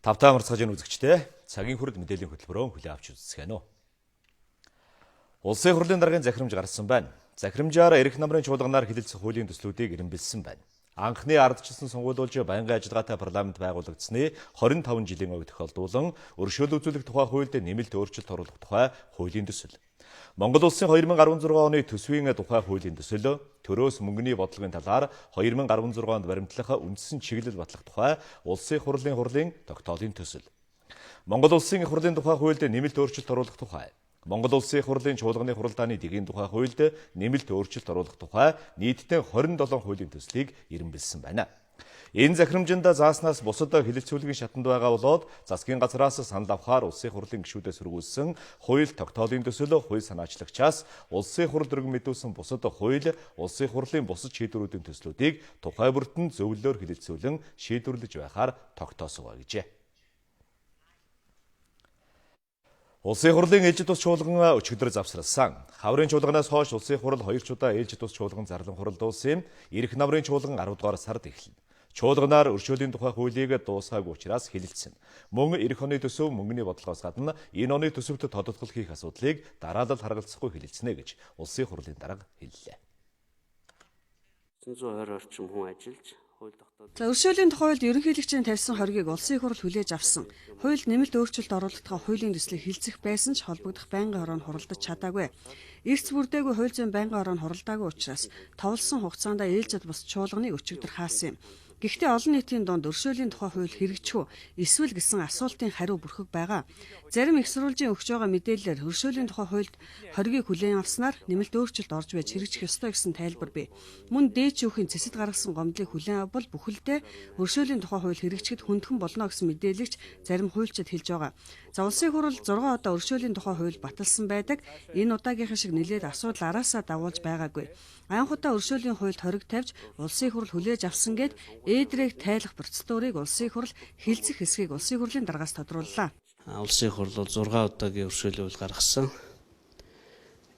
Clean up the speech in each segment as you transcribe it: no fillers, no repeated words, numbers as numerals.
Тавтай амарцгааж үзэгчдээ цагийн хүрд мэдээллийн хөтөлбөрөөр хүлээн авч үздэцгээнэ. Улсын хурлын даргын захирамж гарсан байна. Захирамжаар эрх намрын чуулганаар хэлэлцэх хуулийн төслүүдийг эрэмбэлсэн байна. Анхны ардчилсан сонгуулиулж байнгын ажиллагаатай парламент байгуулагдсаны 25 жилийн ог тохиолдуулан өршөөл үзүүлэх тухай хуульд нэмэлт өөрчлөлт оруулах тухай хуулийн төсөл. Монгол улсын 2016 оны төсвийн тухай хуулийн төсөл, төрөөс мөнгөний бодлогын талаар 2016 онд баримтлах үндсэн чиглэл батлах тухай Улсын хурлын хурлын тогтоолын төсөл. Монгол улсын их хурлын тухай хуульд нэмэлт өөрчлөлт оруулах тухай, Монгол улсын их хурлын чуулганы хуралдааны дэгийн тухай хуульд нэмэлт өөрчлөлт оруулах тухай нийтдээ 27 хуулийн төслийг эрэмбэлсэн байна. Энэ захирамжинд зааснаас бусад хэлэлцүүлгийн шатанд байгаа болоод засгийн газраас санал авахаар Улсын хурлын гишүүдээс сөргүүлсэн хууль тогтоолын төсөл, хууль санаачлагчаас Улсын хурал өргөн мэдүүлсэн бусад хууль, Улсын хурлын бусад шийдвэрүүдийн төслүүдийг тухай бүртэн зөвлөлөөр хэлэлцүүлэн шийдвэрлэж байхаар тогтоосон гэжээ. Улсын хурлын ээлжид тус чуулган өчигдөр завсралсан. Хаврын чуулганаас хойш Улсын хурал 2 удаа ээлжид тус чуулган зарлан хуралдуулсан юм. Ирэх намрын чуулган 10 дугаар сард эхэлнэ. Чуулганаар өршөөлийн тухай хуулийг дуусгаагүй учраас хэлэлцсэн. Мөн ирэх оны төсөв мөнгөний бодлогоос гадна энэ оны төсөвт тодотгол хийх асуудлыг дараалал харгалзахгүй хэлэлцэнэ гэж Улсын хурлын дарга хэллээ. 920 орчим хүн ажиллаж. За, өршөөлийн тухай хуульд ерөнхийлөгчийн тавьсан хоргийг Улсын хурал хүлээж авсан. Хуульд нэмэлт өөрчлөлт оруулах тухай хуулийн төслийг хилцэх байсан ч холбогдох байнгын хороо нь хуралдаж чадаагүй. Эрс бүрдээгүй хууль зүйн байнгын хороо нь хуралдаагүй учраас товлсон хугацаанд ээлжид бус чуулганыг өчигдөр хаасан юм. Гэхдээ олон нийтийн дунд өршөөлийн тухай хууль хэрэгжих үү эсвэл гэсэн асуултын хариу бүрхэг байгаа. Зарим их сурвалжийн өгч байгаа мэдээллээр өршөөлийн тухай хуульд хоргийг хүлээн авснаар нэмэлт өөрчлөлт орж байж хэрэгжих ёстой гэсэн тайлбар бий. Мөн дээд шүүхийн цэцэд гаргасан гомдлыг хүлээн авбал бүхэлдээ өршөөлийн тухай хууль хэрэгжихэд хүндхэн болно гэсэн мэдээлэгч зарим хуульчид хэлж байгаа. За, Улсын хурал 6 удаа өршөөлийн тухай хууль баталсан байдаг. Энэ удаагийнхан шиг нэлээд асуудал араасаа дагуулж байгаагүй. Анх удаа өршөөлийн хуульд хориг тавьж Улсын хурал хүлээж авсан гэд ээдрийг тайлах процедурыг Улсын хурал хилцэх хэсгийг Улсын хурлын даргаас тодрууллаа. Улсын хурал бол 6 удаагийн өршөөлийн хууль гаргасан.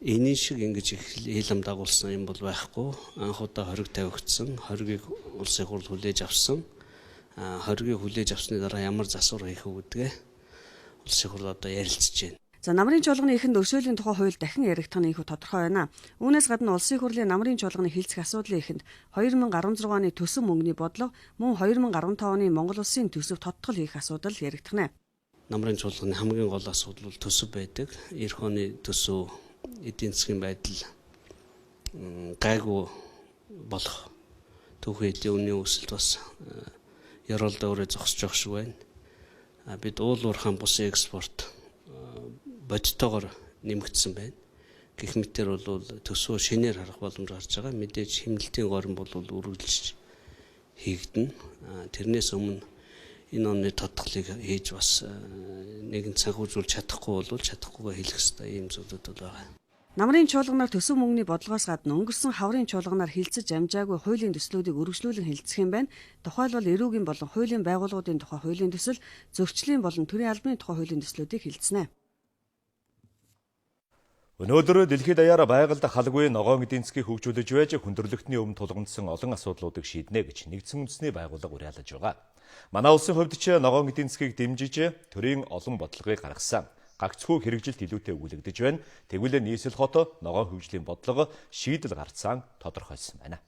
Энэ шиг ингэж хэл ам дагуулсан юм бол байхгүй. Анх удаа хориг тавигдсан, хоригийг Улсын хурал хүлээж авсан. Хоригийг хүлээж авсны дараа ямар засвар хийх үү гэдгээ Улсын хурал одоо ярилцж байна. За, намрын чуулганы эхэнд өршөөлийн тухай хууль дахин яригдах нь ийнхүү тодорхой байна. Үүнээс гадна Улсын хурлын намрын чуулганы хилцэх асуудлын эхэнд 2016 оны төсөв мөнгөний бодлого, мөн 2015 оны Монгол улсын төсөв тодтгол хийх асуудал яригдах нэ. Намрын чуулганы хамгийн гол асуудал бол төсөв байдаг. Ирэх оны төсөв эдийн засгийн байдал гайгүй болох түүхэн эдийн үнийн өсөлт бас ёроолдоо өөрөө зогсож явах шиг байна. Бид уул уурхаан бусын экспорт бодитоогоор нэмэгдсэн байна. Гэх мэтэр бол төсвөө шинээр харах боломж гарч байгаа. Мэдээж хэмнэлтийн горим бол үргэлж хийгдэнэ. Тэрнээс өмнө энэ оны тодтголыг хийж бас нэгэн санхүүжүүлж чадахгүй бол чадахгүйгээ хэлэх ёстой ийм зүйлүүд бол байгаа. Намрын чуулганаар төсөв мөнгөний бодлогоос гадна өнгөрсөн хаврын чуулганаар хилцэж амжаагүй хуулийн төслүүдийг өргөжлүүлэн хилцэх юм байна. Тухайлбал эрүүгийн болон хуулийн байгууллагуудын тухай хуулийн төсөл, зөрчлийн болон төрийн албаны тухай хуулийн төслүүдийг хилцэнэ. Өнөөдөр дэлхийд даяар байгальд халгүй ногоон эдийн засгийг хөгжүүлж байж хүндрэлтний өмнө тулгамдсан олон асуудлуудыг шийднэ гэж нэгдсэн үндэсний байгууллага уриалж байгаа. Манай улсын хувьд ч ногоон эдийн засгийг дэмжиж төрийн олон бодлогыг гаргасан. Гагцхүү хэрэгжилт илүүтэй өгүүлэгдэж байна. Тэгвэл нийслэл хот ногоон хөгжлийн бодлого шийдэл гарцаан тодорхойлсон байна.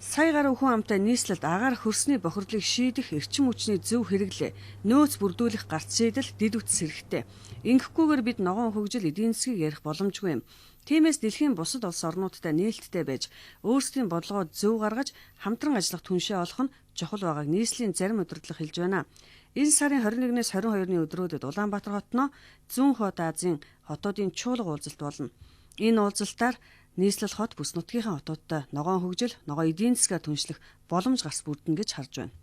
Сая гаруй хүн амтай нийслэлд агаар хөрсний бохирдлыг шийдэх эрчим хүчний зөв хэрэглээ, нөөц бүрдүүлэх гарц шийдэл дэд үтс хэрэгтэй. Ингэхгүйгээр бид ногоон хөгжил эдийн засгийг ярих боломжгүй юм. Тиймээс дэлхийн бусад улс орнуудтай нээлттэй байж өөрсдийн бодлогоо зөв гаргаж хамтран ажиллах түншээ олох нь чухал байгааг нийслэлийн зарим удирдлага хэлж байна. Энэ сарын 21-ээс 22-ны өдрүүдэд Улаанбаатар хотноо Зүүн хот Азийн хотуудын чуулга уулзалт болно. Энэ уулзалтаар нийслэл хот бүс нутгийнхаа хотуудтай ногоон хөгжил, ногоон эдийн засгаар түншлэх боломж гарс бүрдэнэ гэж харж байна.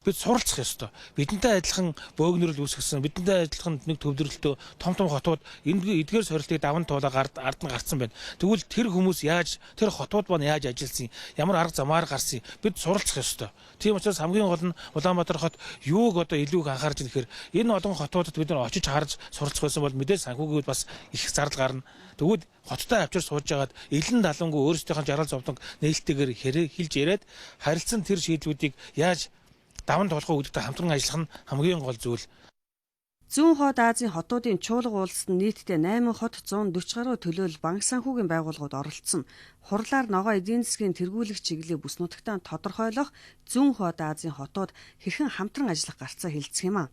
Бид суралцах ёстой. Бидэнтэй адилхан бөөгнөрөл үүсгэсэн, бидэнтэй адилхан нэг төвлөрөлтөө том том хотууд эдгээр сорилтыг даван туулаа ард нь гарцсан байна. Тэгвэл тэр хүмүүс яаж, тэр хотууд маань яаж ажилласан, ямар арга замаар гарсан, бид суралцах ёстой. Тийм учраас хамгийн гол нь Улаанбаатар хот юуг одоо илүү их анхаарч байгаа гэхээр энэ олон хотуудад бид нар очиж харж суралцах байсан бол мэдээж санхүүгийн бас их зардал гарна. Тэгвэл хоттой авчир сууж байгаад элен далангүй өөрсдийнхөө жаргал зовлон нээлттэйгээр хэлж яриад харилцан тэр шийдлүүдийг яаж даван туулах уу гэдэгт хамтран ажиллах нь хамгийн гол зүйл. Зүүн хойд Азийн хотуудын чуулга уулзалт нь нийтдээ 8 хот 140 гаруй төлөөлөл банк санхүүгийн байгууллагууд оролцсон. Хурлаар ногоо эдийн засгийн тэргүүлэх чиглэлийг бүс нутагтаа тодорхойлох Зүүн хойд Азийн хотууд хэрхэн хамтран ажиллах гарцаа хэлэлцэх юм а.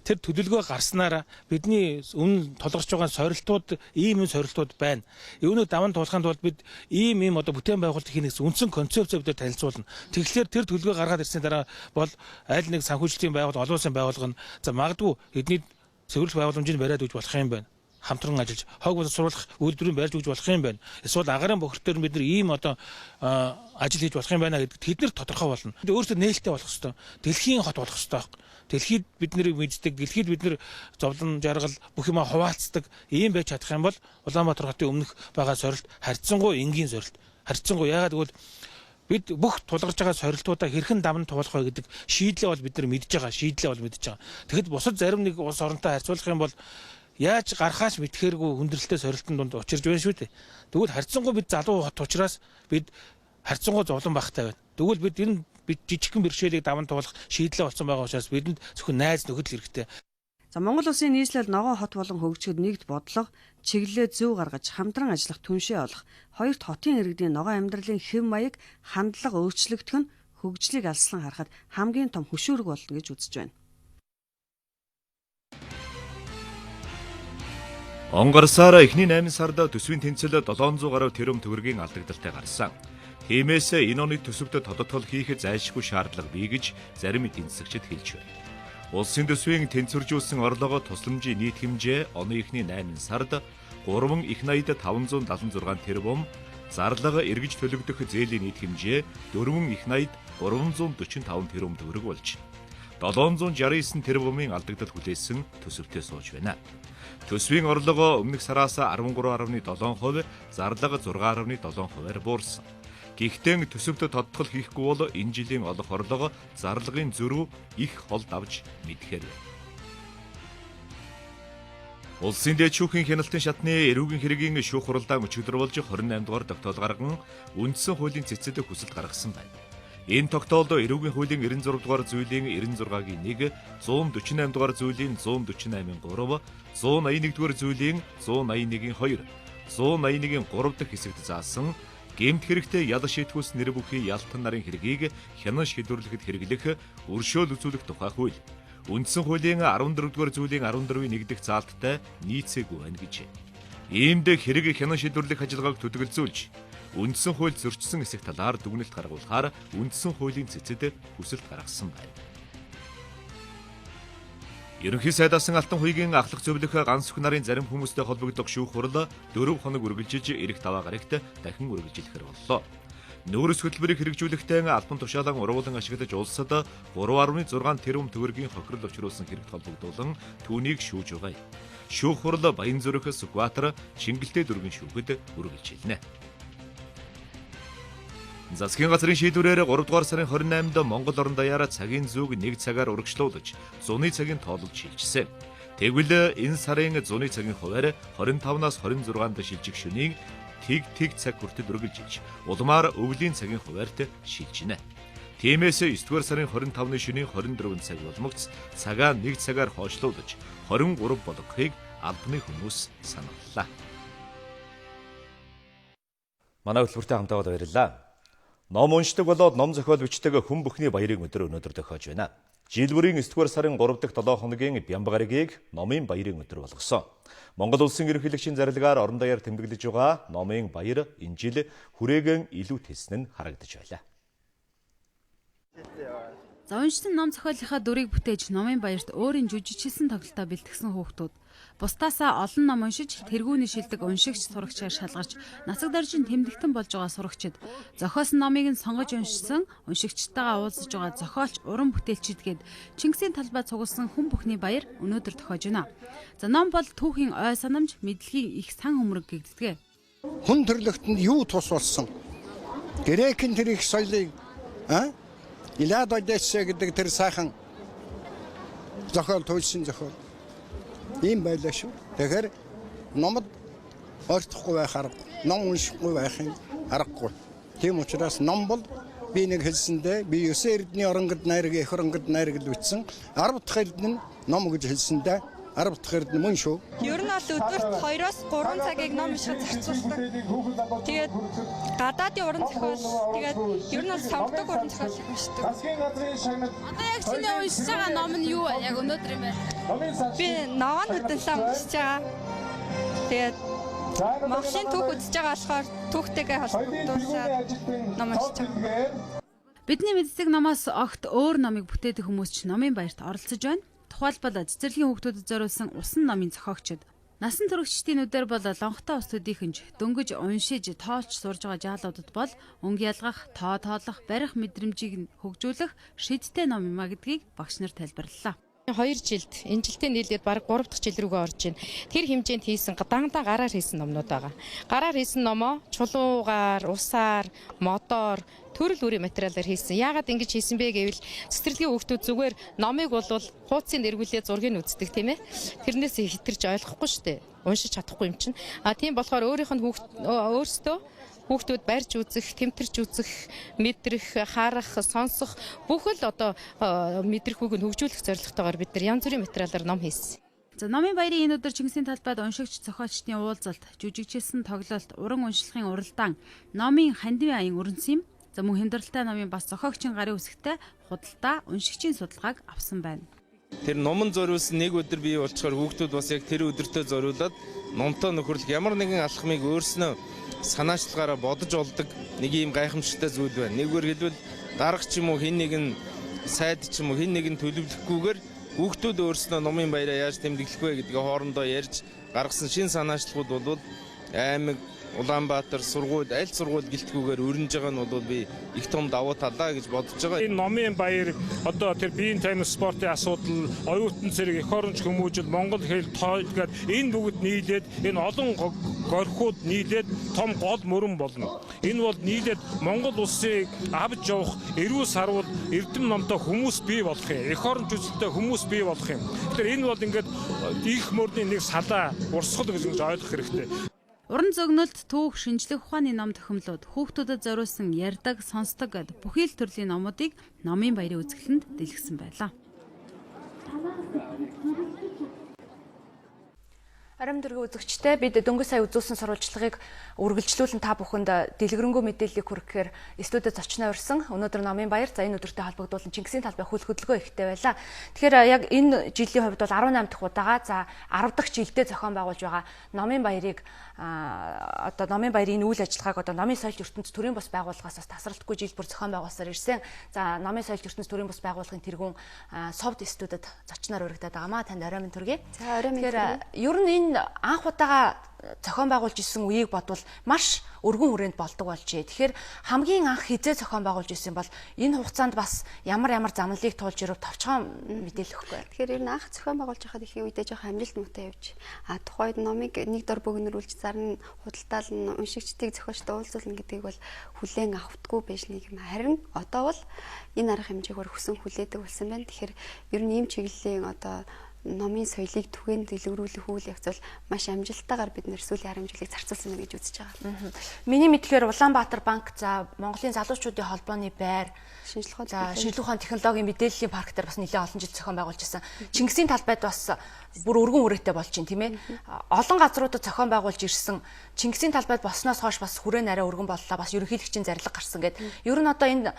Тэр төлөвлөгөө гарснараа бидний өмнө тулгарч байгаа сорилтууд ийм юм сорилтууд байна. Үүнийг даван туулахын тулд бид ийм ийм одоо бүтээн байгуулалт хийнэ гэсэн үндсэн концепцээ бид танилцуулна. Тэгэхээр тэр төлөвлөгөө гаргаад ирсний дараа бол аль нэг санхүүжилтийн байгууллага, олон улсын байгууллага нь за магадгүй эдний цэвэрлэх байгууламжийг бариад өгч болох юм байна. Хамтран ажиллаж хог боловсруулах үйлдвэрийг барьж өгч болох юм байна. Эсвэл агарын бохирд дээр бид нар ийм одоо ажил хийж болох юм байна гэдэг тэд нар тодорхой болно. Өөрсдөө нээлттэй болох ёстой. Дэлхийн хот болох ёстой. Дэлхийд бид нарыг мэддэг, дэлхийд бид нар зовлон жаргал бүх юмаа хуваалцдаг ийм байж чадах юм бол Улаанбаатар хотын өмнөх байгаа сорилт харьцангуй энгийн сорилт. Харьцангуй яагаад гэвэл бид бүх тулгарч байгаа сорилтуудаа хэрхэн даван туулах вэ гэдэг шийдлээ бол бид нар мэдж байгаа, шийдлээ бол мэдж байгаа. Тэгэхэд бусад зарим нэг улс оронтой харьцуулах юм бол яаж гарахаас мэдхээргүй хүндрэлтэй сорилтын дунд учирж байна шүү дээ. Тэгвэл харьцангуй бид залуу хот учраас бид харьцангуй зовлон багтай байна. Тэгвэл бид энэ бид жижигхэн бэрхшээлийг даван туулах шийдлээ болсон байгаа учраас бидэнд зөвхөн найз нөхөд л хэрэгтэй. За Монгол улсын нийслэл ногоон хот болон хөгжихэд нэгд бодлого, чиглэлээ зөв гаргаж хамтран ажиллах түншээ олох, хоёрт хотын иргэдийн ногоон амьдралын хэв маяг, хандлага өөрчлөгдөх нь хөгжлийг алслан харахад хамгийн том хөшүүрэг болно гэж үзэж байна. Он гарсаар эхний 8 сард төсвийн тэнцэл 700 гаруй тэрбум төгрөгийн алдагдaltaй гарсан. Тиймээс энэ оны төсөвт тодотгол хийхэд зайлшгүй шаардлага бий гэж зарим эдийн засагчид хэлж байна. Улсын төсвийн тэнцвэржүүлсэн орлого тусламжийн нийт хэмжээ оны эхний 8 сард 3 их 80 576 тэрбум, зарлага эргэж төлөгдөх зээлийн нийт хэмжээ 4 их 80 345 тэрбум төгрөг болж 769 тэрбумын алдагдал хүлээсэн төсөвтэй сууж байна. Төсвийн орлого өмнөх сараас 13.7%, зарлага 6.7%-аар буурсан. Гэхдээ төсөвт тодтгол хийхгүй бол энэ жилийн олох орлого зарлагын зөрүү их хол давж мэдэхээр байна. Улсын дээд шүүхийн хяналтын шатны эрүүгийн хэргийн шүүх хуралдаан өчигдөр болж 28 дугаар тогтоол гарган үндсэн хуулийн цэцэд хүсэлт гаргасан байна. Энэ тогтоолд эрүүгийн хуулийн 96 дугаар зүйлийн 96-гийн 1, 148 дугаар зүйлийн 148-ын 3, 181 дугаар зүйлийн 181-ийн 2, 181-ийн 3 дахь хэсэгт заасан гэмт хэрэгтэй ял шийтгүүлс нэр бүхий ялтан нарын хэргийг хянан шийдвэрлэхэд хэрэглэх өршөөл үзүүлэх тухай хууль. Үндсэн хуулийн 14 дугаар зүйлийн 14-ийн 1 дэх заалттай нийцээгүй байна гэжээ. Иймд хэрэг хянан шийдвэрлэх ажиллагааг төдөлзүүлж үндсэн хууль зөрчсөн хэсэг талаар дүгнэлт гаргуулахаар үндсэн хуулийн цэцэд хүсэлт гаргасан байна. Ерөнхий сайдаас Алтан хуйгийн ахлах зөвлөх ганц өх нарын зарим хүмүүстэй холбогдох шүүх хурал 4 хоног үргэлжилж ирэх даваа гарагт дахин үргэлжлэхээр боллоо. Нүүрс хөтөлбөрийг хэрэгжүүлэхдээ албан тушаалан ургуулan ашиглаж улсад 3.6 тэрбум төгрөгийн хохирол учруулсан хэрэгт холбогдуулан түүнийг шүүж байгаа юм. Шүүх хурал Баянзүрх, Сүхбаатар, Чингэлтэй дүүргийн шүүхэд үргэлжилнэ. Засгийн газрын шийдвэрээр 3 дугаар сарын 28-нд Монгол орон даяараа цагийн зүг 1 цагаар урагшлуулж зуны цагийн тоололд шилжсэн. Тэгвэл энэ сарын зуны цагийн хуваар 25-наас 26-нд шилжих шөнийн тэг тэг цаг хүртэл үргэлжилж улмаар өвлийн цагийн хуваарт шилжинэ. Тиймээс 9 дугаар сарын 25-ны шөнийн 24 цаг болмогц цагаа 1 цагаар хойшлуулж 23 болгохыг албаны хүмүүс саналлаа. Манай хөтөлбөртэй хамтаа баярлалаа. Ном уншдаг болоод ном зохиол бичдэг хүн бүхний баярыг өдөр өнөөдөр тохиож байна. Жил бүрийн 9 дугаар сарын 3 дахь 7 хоногийн Бямба гарагийг номын баярын өдөр болгосон. Монгол улсын ерөнхийлөгчийн зарилгаар орон даяар тэмдэглэж байгаа номын баяр энэ жил хүрээгэн илүү тесэн нь харагдаж байлаа. За уншсан ном зохиолынхаа дүрийг бүтээж номын баярт өөрийн жүжигчилсэн тоглолтоо бэлтгэсэн хүүхдүүд бусдаасаа олон ном уншиж тэргүүний шилдэг уншигч сурагчаар шалгарч нацаг даржин тэмдэгтэн болж байгаа сурагчид зохиосон номыг нь сонгож уншсан уншигчтайгаа уулзаж байгаа зохиолч уран бүтээлчид гээд Чингисийн талбай цугласан хүн бүхний баяр өнөөдөр тохиож байна. За ном бол түүхийн ой санамж мэдлэгийн их сан хөмрөг гэгддэг. Хүн төрлөختөнд юу тус болсон? Грекийн тэр их соёлыг Илад Одесса гэдэг тэр сайхан зохиол туйлшин зохиол. Ийм байлаа шүү. Тэгэхээр номод ойртохгүй байх аргагүй, ном уншихгүй байхын аргагүй. Тийм учраас ном бол Би нэг хэлсэндээ би 9 эрдний оронгод найраг эх оронгод найраг л бичсэн. 10 дахь эрдэнэ нь ном гэж хэлсэндээ 10 дахь эрдэнэ мөн шүү. Ер нь бол өдөрт 2-3 цагийг ном уншихад зарцуулдаг. Тэгээд гадаадын уран зохиол, тэгээд ер нь бол сонгодог уран зохиол их уншдаг. Одоо яг чиний уншиж байгаа ном нь юу вэ? Яг өнөөдөр юм байна. Би ногоон хөдөллөө уншиж байгаа. Тэгээд Монголын түүх үзэж байгаа болохоор түүхтэйгээ холбогдуулаад ном уншиж байгаа. Бидний мэддэг номоос огт өөр номыг бүтээдэг хүмүүс ч номын баярт оролцож байна. Тухайлбал цэцэрлэгийн хүүхдүүдэд зориулсан усан номын зохиогчид, насан туршидтын нүдээр бол лонхтой ус төдийхөнж дөнгөж уншиж тоолч сурж байгаа жаалуудад бол өнгө ялгах, тоо тоолох, барих мэдрэмжийг нь хөгжүүлэх шидтэй ном юм а гэдгийг багш нар тайлбарлалаа. 2 жилд энэ жилтэй нийлээд бараг 3 дахь жил рүүгээ орж байна. Тэр хэмжээнд хийсэн дандаа гараар хийсэн номнууд байгаа. Гараар хийсэн номоо чулуугаар, усаар, модоор, төрөл бүрийн материалаар хийсэн. Яагаад ингэж хийсэн бэ гэвэл цэцэрлэгийн хүүхдүүд зүгээр номыг бол хууцын эргүүлээ зургийг үздэг, тийм ээ. Тэрнээс хэтэрч ойлгохгүй шүү дээ. Уншиж чадахгүй юм чинь. А тийм болохоор өөрийнх нь өөрсдөө хүүхдүүд барьж үзэх, тэмтэрч үзэх, мэдрэх, харах, сонсох бүх л одоо мэдрэхүйг нь хөгжүүлэх зорилготойгоор бид нар янз бүрийн материалаар ном хийсэн. За, номын баярын энэ өдөр Чингисийн талбайд уншигч зохиолчдын уулзалт, жүжигчилсэн тоглолт, уран уншлагын уралдаан, номын хандивын аян өрнөсөн юм. За, мөн хямдралтай номын бас зохиогчийн гарын үсгтэй худалдаа, уншигчийн судалгааг авсан байна. Тэр номон зориулсан нэг өдөр бий болчихоор хүүхдүүд бас яг тэр өдөртөө зориулаад номтой нөхөрлөх ямар нэгэн алхмыг өөрснөө санаачлагаараа бодож олдог нэг ийм гайхамшигтай зүйл байна. Нэгүгээр хэлбэл дарга ч юм уу, хэн нэгэн сайд ч юм уу, хэн нэгэн төлөвлөхгүйгээр хүүхдүүд өөрснөө номын баяраа яаж тэмдэглэх вэ гэдгээ хоорондоо ярьж гаргасан шин санаачлагууд бол аймаг, Улаанбаатар, сургууль, аль сургууль гэлтгүүгээр өрнөж байгаа нь бол би их том давуу талаа гэж бодож байгаа. Энэ номын баяр одоо тэр биеийн танил спортын асуудал, оюутан зэрэг эх оронч хүмүүжил, монгол хэл, тойл гээд энэ бүгд нийлээд энэ олон горхиуд нийлээд том гол мөрөн болно. Энэ бол нийлээд Монгол улсыг авч явах эрүүл сарвал эрдэм номтой хүмүүс бий болох юм. Эх оронч үзэлтэй хүмүүс бий болох юм. Тэгэхээр энэ бол ингээд их мөрний нэг салаа урсгал гэж ойлгох хэрэгтэй. Уран зөгнөлт, түүх, шинжлэх ухааны ном тохиомлууд, хүүхдүүдэд зориулсан ярьдаг, сонсдог гэд бүхий л төрлийн номуудыг номын баярын үзэсгэлэнд дэлгэсэн байлаа. Оройн дөргөн үзэгчтэй бид дөнгөж сая үзүүлсэн сурвалжлагыг үргэлжлүүлэн та бүхэнд дэлгэрэнгүй мэдээллийг хүргэхээр студид зочноо урьсан. Өнөөдөр номын баяр, за энэ өдөртэй холбогдуулан Чингисийн талбай хөл хөдөлгөөн ихтэй байлаа. Тэгэхээр яг энэ жилийн хувьд бол 18 дахь удаага, за 10 дахь жилдээ зохион байгуулж байгаа номын баярыг одоо номын баярын энэ үйл ажиллагааг одоо номын соёл ертөнц төрийн бус байгууллагаас бас тасралтгүй жил бүр зохион байгуулсаар ирсэн. За, номын соёл ертөнц төрийн бус байгууллагын тэргүүн совд студид зочноор уригдаад байгаамаа. Танд орой минь төргий. За, орой минь. Тэгэхээр ер нь энэ анх удаага зохион байгуулж исэн үеийг бодвол маш өргөн хүрээнд болдог болжээ. Тэгэхээр хамгийн анх хизээ зохион байгуулж исэн бол энэ хугацаанд бас ямар ямар замналыг туулж ирв товчхон мэдээлэх үгүй. Тэгэхээр ер нь анх зохион байгуулж байхад их үедээ жоохон амжилт муутай явж. А тухайд номыг нэг дор бөгнөрүүлж зарна, худалдаал нь уншигчдыг зохиолчтой уулзуулна гэдгийг бол хүлээн авахдаггүй байж нэг юм. Харин одоо бол энэ арга хэмжээгээр хүсэн хүлээдэг болсон байна. Тэгэхээр ер нь ийм чиглэлийн одоо номын соёлыг түгээн дэлгэрүүлэх үйл явц бол маш амжилттайгаар бид нэр сүүлийн 10 жилийг зарцуулсан байна гэж үзэж байгаа. Миний мэдэхээр Улаанбаатар банк, за Монголын залуучуудын холбооны байр, шинжлэх ухааны технологийн мэдээллийн парк дээр бас нэлээд олон жил зохион байгуулж ирсэн. Чингисийн талбайд бас бүр өргөн хүрээтэй болж байна, тийм ээ. Олон газруудад зохион байгуулж ирсэн. Чингисийн талбайд болсноос хойш бас хүрээ арай өргөн боллоо. Бас ерөнхийлөгчийн зарлиг гарсан гээд. Ер нь одоо энэ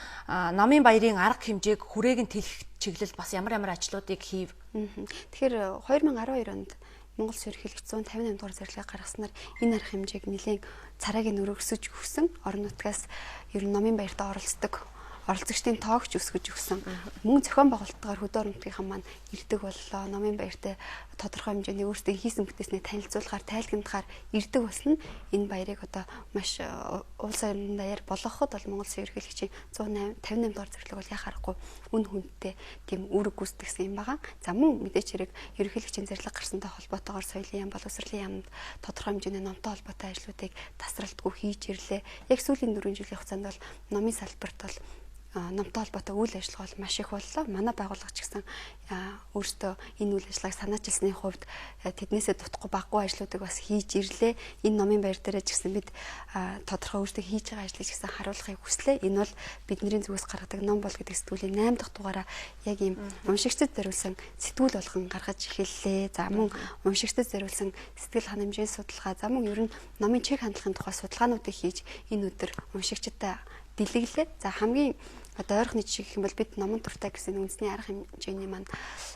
номын баярын арга хэмжээг хүрээг нь тэлэх чиглэлд бас ямар ямар ажлуудыг хийв? Тэгэхээр 2012 онд Монгол Улсын ерөнхийлөгч 158 дугаар зарлигийг гаргаснаар энэ арга хэмжээг нэлээд царааг нь өргөсөж өгсөн. Орон нутгаас ер нь номын баярт оролцдог оролцогчдын тоогч өсгөж өгсөн. Мөн зохион байгуулалтаар хөдөө орон нутгийнхан маань ирдэг боллоо. Номын баяртай тодорхой хэмжээний өөрсдөө хийсэн бүтээснээ танилцуулахаар, тайлгнахаар ирдэг болсон. Энэ баярыг одоо маш улс орон даяар болгоход бол Монгол Улсын ерөнхийлөгчийн 158 дугаар зарлиг бол яхаа аргагүй үн хүнтэй тийм үүрэг гүйцэтгсэн юм байгаа. За мөн мэдээч хэрэг ерөнхийлөгчийн зарлиг гарсантай холбоотойгоор соёлын яам, боловсролын яамд тодорхой хэмжээний номтой холбоотой ажлуудыг тасралтгүй хийж ирлээ. Яг сүүлийн 4 жилийн хугацаанд бол номын салбарт бол Номтой холбоотой үйл ажиллагаа бол маш их боллоо. Манай байгууллага ч гэсэн өөрсдөө энэ үйл ажиллагааг санаачилсны хувьд тэднээсээ дутхгүй баггүй ажлуудыг бас хийж ирлээ. Энэ номын баяр дээрээ ч гэсэн бид тодорхой өөрсдөө хийж байгаа ажлыг ч гэсэн харуулахыг хүслээ. Энэ бол бидний зүгээс гаргадаг ном бол гэдэг сэтгүүлийн 8 дахь дугаараа яг ийм уншигчдад зориулсан сэтгүүл болгон гаргаж эхэллээ. За мөн уншигчдад зориулсан сэтгэл ханамжийн судалгаа, за мөн ер нь номын чиг хандлагын тухай судалгаануудыг хийж энэ өдөр уншигчдад дэлгэглээ. За хамгийн одоо ойрхоны жишээ гэх юм бол бид номон дуртай гэсэн үндэсний арга хэмжээний маань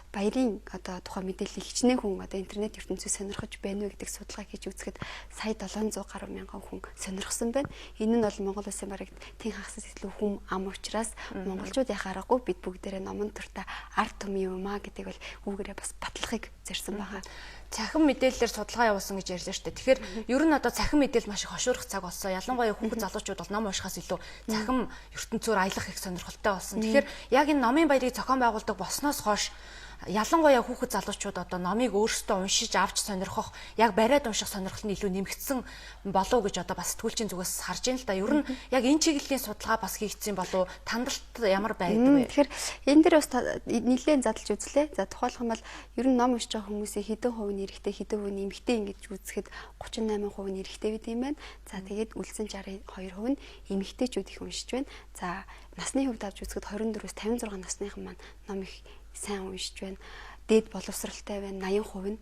баярын одоо тухай мэдээллийг хичнээн хүн одоо интернет ертөнцийг сонирхож байна вэ гэдэг судалгаа хийж үзэхэд сая 700 гаруй мянган хүн сонирхсан байна. Энэ нь бол Монгол улсын бараг тэн хагасаас илүү хүн ам учраас монголчууд яхаа аргагүй бид бүгдээрээ номон дуртай ард түмэн юм аа гэдэг бол үүгээрээ бас батлахыг зорьсон байгаа. Цахим мэдээллээр судалгаа явуулсан гэж ярьлаа шүү дээ. Тэгэхээр ер нь одоо цахим мэдээлэл маш их хошуурах цаг болсон. Ялангуяа хүүхэд залуучууд бол ном уншихаас илүү цахим ертөнцөөр аялах их сонирхолтой болсон. Тэгэхээр яг энэ номын баярыг зохион байгуулдаг болсноос хойш ялангуяа хүүхэд залуучууд одоо номыг өөрсдөө уншиж авч сонирхох, яг бариад унших сонирхол нь илүү нэмэгдсэн болов гэж одоо бас сэтгүүлчийн зүгээс харж байна л да. Ер нь яг энэ чиглэлийн судалгаа бас хийгдсэн болов, тандалт ямар байдаг вэ? Тэгэхээр энэ дээр бас нэлээд задлж үзлээ. За тухайлах юм бол ер нь ном уншиж байгаа хүмүүсийн хэдэн хувь нь эрэгтэй, хэдэн хувь нь эмэгтэй ингэж үзэхэд 38% нь эрэгтэй байд юм байна. За тэгээд үлдсэн 62% нь эмэгтэйчүүд их уншиж байна. За насны хувьд авч үзэхэд 24-өөс 56 насныхан маань ном их сайн уншиж байна. Дээд боловсралтай байна 80% нь.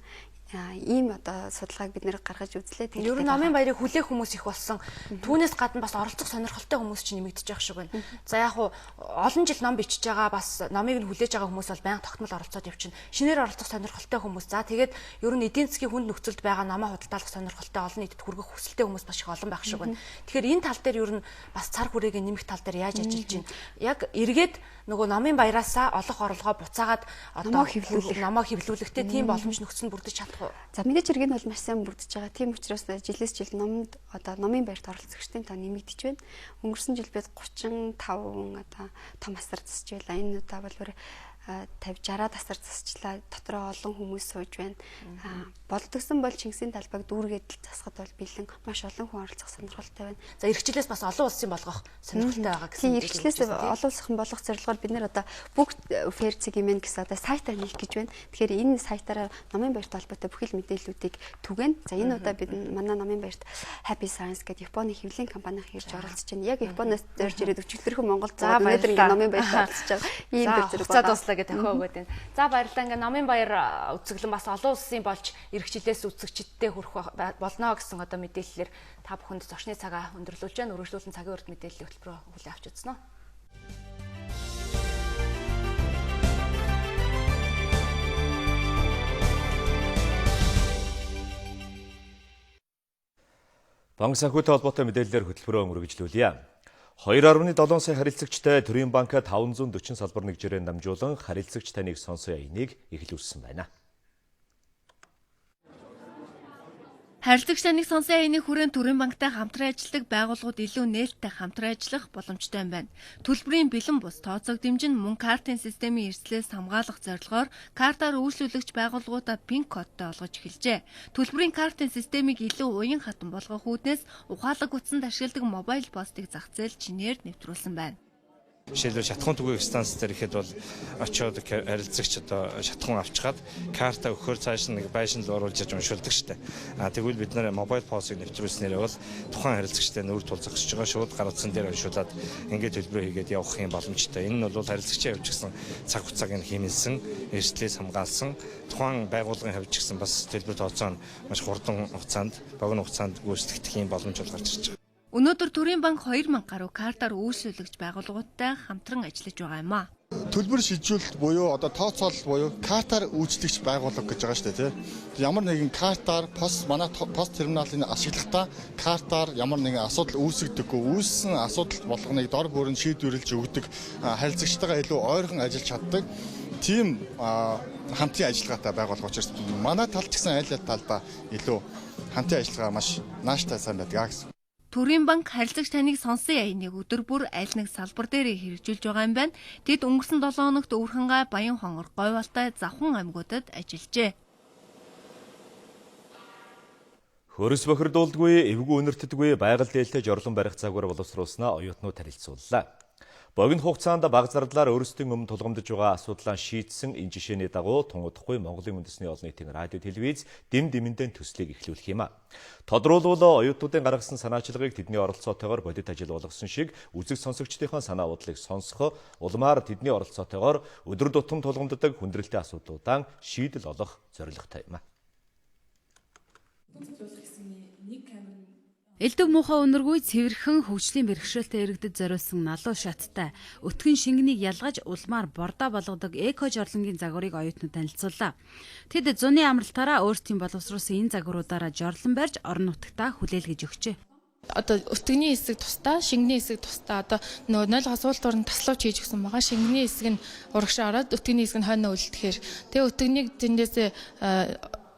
Ийм одоо судалгааг бид нэр гаргаж үзлээ. Ер нь номын баярыг хүлээх хүмүүс их болсон. Түүнээс гадна бас оролцох сонирхолтой хүмүүс чинь нэмэгдэж байгаа шиг байна. За яг хуу олон жил ном бичиж байгаа бас номыг нь хүлээж байгаа хүмүүс бол байнга тогтмол оролцоод явчихна. Шинээр оролцох сонирхолтой хүмүүс. За тэгээд ер нь эдийн засгийн хүнд нөхцөлд байгаа номоо худалдаалах сонирхолтой олон нийтэд хүргэх хүсэлтэй хүмүүс бас их олон байх шиг байна. Тэгэхээр энэ тал дээр ер нь бас цар хүрээгээ нэмэх тал дээр яаж ажиллаж байна? Яг эргээд нөгөө номын баяраасаа олох орлогоо буцаагаад одоо номоо хэвлүүлэхтэй тийм боломж нөхцөл нь бүрдэж чадах уу? За мэдээж хэрэг нь бол маш сайн бүрдэж байгаа. Тийм учраас жилээс жил номонд одоо номын баярт оролцогчдын тоо нэмэгдэж байна. Өнгөрсөн жил бид 35 одоо том асар засч байлаа. Энэ удаа бол 50 60 тасар засчлаа. Дотроо олон хүмүүс сууж байна. Болдогсон бол Чингисийн талбайг дүүргээд л засахад бол бэлэн маш олон хүн оролцох сонирхолтой байна. За эрхчлээс бас олон улсын болгох сонирхолтой байгаа гэсэн. Тийм, эрхчлээс олон улсын болгох зорилгоор бид нэр одоо бүгд фэрцэг юм гэсэн одоо сайтаа нээх гэж байна. Тэгэхээр энэ сайтаараа номын баярт холбоотой бүхэл мэдээллүүдийг түгэн. За энэ удаа бид манай номын баярт Happy Science гэдэг Японы хэвлэлийн компани ирж оролцож байна. Яг Японоос зорж ирээд өчигдөрхөн Монголд өнөөдөр ингэ номын баярт оролцож байгаа. Ийм төр зэрэг байна гэж тохио өгөөд байна. За баярлалаа. Ингээ номын баяр үзэглэн бас олон улсын болж эрхчлээс үзэгчдтэй хүрэх болно гэсэн одоо мэдээллээр та бүхэнд зочны цагаа өндөрлүүлж байна. Үргэлжлүүлэн цагийн урд мэдээллийн хөтөлбөрөөр хүлээн авч үзнэ. Банк санхүүтэй холбоотой мэдээллээр хөтөлбөрөө үргэлжлүүлье. 2.7 сая харилцагчтай Төрийн банк 540 салбар нэгжээрээ дамжуулан харилцагч таныг сонсоё энийг эхлүүлсэн байна. Харилцагч таныг сонсоё энийг хүрээнд Төрийн банктай хамтран ажилладаг байгууллагууд илүү нээлттэй хамтран ажиллах боломжтой юм байна. Төлбөрийн бэлэн бус тооцоог дэмжин мөн картын системийн эрсдлээс хамгаалах зорилгоор картаар үйлчлүүлэгч байгууллагуудаа пин кодтой олгож эхэлжээ. Төлбөрийн картын системийг илүү уян хатан болгох үүднээс ухаалаг утсанд ашигладаг мобайл постыг зах зээл чинээр нэвтрүүлсэн байна. Жишээлбэл шатхуун түгээх станц дээр ихэд бол очиод харилцагч одоо шатхуун авчгаад карта өгөхөөр цааш нэг байшин руу оруулж яж уншуулдаг штэ. А тэгвэл бид нэр мобайл посыг нэвтрүүлснээр бол тухайн харилцагчтай нүүр тул зогсож байгаа шууд гар утсан дээр уншуулад ингээд төлбөрөө хийгээд явах юм боломжтой. Энэ нь бол харилцагчийн хувьд ч гэсэн цаг хугацааг нь хэмнэсэн, эрсдлээс хамгаалсан, тухайн байгууллагын хувьд ч гэсэн бас төлбөр тооцоо нь маш хурдан хугацаанд, богино хугацаанд гүйцэтгэх юм боломж бол гарч ирж байгаа. Өнөөдөр Төрийн банк 2000 гаруй картаар үйлчлүүлэгч байгууллагуудтай хамтран ажиллаж байгаа юм а. Төлбөр шилжүүлэлт буюу одоо тооцоолол буюу картаар үйлчлэгч байгууллага гэж байгаа шүү дээ, тий. Ямар нэгэн картаар пост манай пост терминалыг ашиглахдаа картаар ямар нэгэн асуудал үүсгдэггүй, үүссэн асуудал болгоныг дор бүрэн шийдвэрлэж өгдөг, харилцагчтайгаа илүү ойрхон ажиллаж чаддаг тийм хамтын ажиллагаатай байгууллага учраас манай талд ч гэсэн аль аль талдаа илүү хамтын ажиллагаа маш нааштай сайн байдаг гэсэн. Төрийн банк харилцагч таныг сонсон яйныг өдөр бүр аль нэг салбар дээр хэрэгжүүлж байгаа юм байна. Тэд өнгөрсөн 7 хоногт Өвөрхангай, Баян хонгор, Говьвалтай, Завхан аймагуудад ажиллажээ. Хөрс бохирдуулдаггүй, эвгүй үнэртдэггүй, байгаль дээлтэй жорлон барих загвар боловсруулснаа оюутнууд харилцууллаа. Богино хугацаанд бага зардлаар өөрсдийн өмнө тулгамдж байгаа асуудлаа шийдсэн энэ жишээний дагуу тун удахгүй Монголын үндэсний олон нийтийн радио телевиз дэм дэмэндэн төслийг эхлүүлэх юм а. Тодруулбал оюутнуудын гаргасан санаачлагыг тэдний оролцоотойгоор бодит ажил болгосон шиг үзэг сонсогчдийнхоо санаа бодлыг сонсох, улмаар тэдний оролцоотойгоор өдөр тутам тулгамддаг хүндрэлтэй асуудлуудаа шийдэл олох зорилготой юм а. Элдв муухай үнэргүй цэвэрхэн хөгжлийн бэрхшээлтэй иргэдэд зориулсан налуу шаттай өтгөн шингэнийг ялгаж улмаар бордоо болгодог эко жорлонгийн загварыг оюутнууд танилцууллаа. Тэд зуны амралтаараа өөрсдийн боловсруулсан энэ загваруудаараа жорлон барьж орон нутагтаа хүлээлгэж өгчээ. Одоо өтгөний хэсэг тусдаа, шингэний хэсэг тусдаа, одоо нөгөө 0-оос уултуур нь таслууч хийж өгсөн байгаа. Шингэний хэсэг нь урагшаа ороод, өтгөний хэсэг нь хойноо үлдэхээр тэгээ өтгөнийг тэндээсээ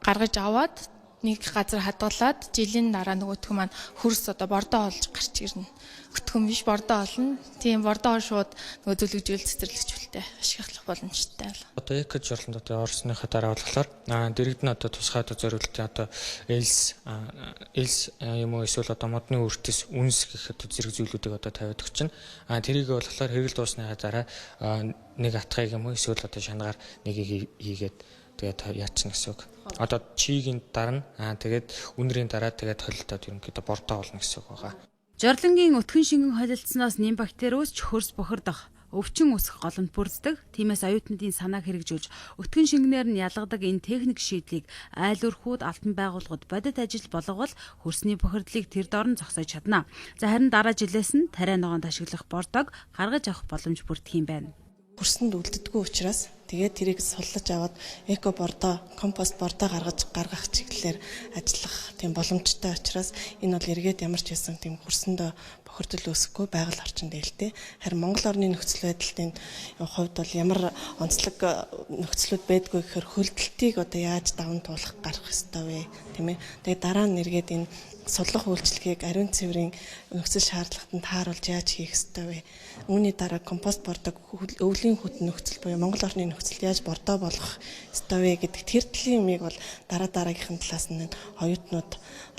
гаргаж аваад нэг газар хадгалаад жилийн дараа нөгөөх маань хөрс одоо бордоо олж гарч ирнэ. Өтгөн биш, бордоо олно. Тийм бордоо шууд нөгөө зүлэгжүүл цэцэрлэгчүүлтэй ашиглах боломжтой. Одоо эко жорлонд одоо орсныхаа дараа болохоор дэрэгд нь одоо тусгай одоо зориултын одоо элс юм уу эсвэл одоо модны үртэс үнс гэх одоо зэрэг зүйлүүдийг одоо тавиад өгч чинь. Тэрийг болохоор хэрэгэл дуусныхаа дараа нэг атгыг юм уу эсвэл одоо шангаар нэгийг хийгээд тэгээд яачин гэсэн үг. Одоо чигийн дарна. Тэгээд үнрийн дараа тэгээд холилдоод ерөнхийдөө бордоо болно гэсэн үг байгаа. Жорлонгийн өтгөн шингэн холилдсноос нэм бактери үүсч хөрс бохирдох, өвчин үүсэх голомт бүрддэг. Тиймээс оюутнуудын санааг хэрэгжүүлж өтгөн шингэнээр нь ялгадаг энэ техник шийдлийг айл өрхүүд, алтан байгууллагууд бодит ажил болговол хөрсний бохирдлыг тэр дор нь зогсоож чадна. За харин дараа жилээс нь тариа ногоонд ашиглах бордоог гаргаж авах боломж бүрдэх юм байна. Хөрсөнд үлддэггүй учраас тэгээд тэрийг суллаж аваад эко бордоо, компост бордоо гаргах чиглэлээр ажиллах тийм боломжтой учраас энэ бол эргээд ямар ч байсан тийм хөрсөндөө бохирдол үүсэхгүй, байгаль орчинд ээлтэй. Харин Монгол орны нөхцөл байдлын хувьд бол ямар онцлог нөхцлүүд байдгүй гэхээр хөлдөлтийг одоо яаж даван туулах гарах ёстой вэ, тийм ээ. Тэгээд дараа нь эргээд энэ судлах үйлчилгээг ариун цэврийн нөхцөл шаардлагатанд тааруулж яаж хийх ёстой вэ? Үүний дараа компост бордог өвлийн хүтэн нөхцөл буюу Монгол орны нөхцөлд яаж бордоо болгох ёстой вэ гэдэг тэр төрлийн юмыг бол дараа дараагийнхан талаас нь оюутнууд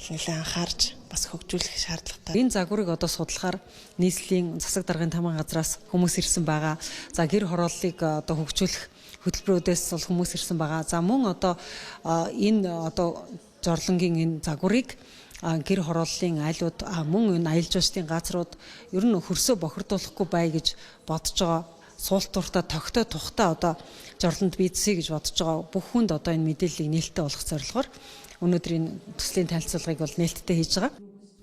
нэлээд анхаарч бас хөгжүүлэх шаардлагатай. Энэ загварыг одоо судлахаар нийслэлийн засаг даргын тамган газраас хүмүүс ирсэн байгаа. За гэр хорооллыг одоо хөгжүүлэх хөтөлбөрүүдээс бол хүмүүс ирсэн байгаа. За мөн одоо энэ одоо жорлонгийн энэ загварыг гэр хорооллын айлууд, мөн энэ аялал жуулчдын газрууд ер нь хөрсөө бохирдуулахгүй бай гэж бодож байгаа. Суултууртаа тогтой тухтай одоо жорлонд бийдсэй гэж бодож байгаа бүх хүнд одоо энэ мэдээллийг нээлттэй болгох зорилгоор өнөөдөр энэ төслийн танилцуулгыг бол нээлттэй хийж байгаа.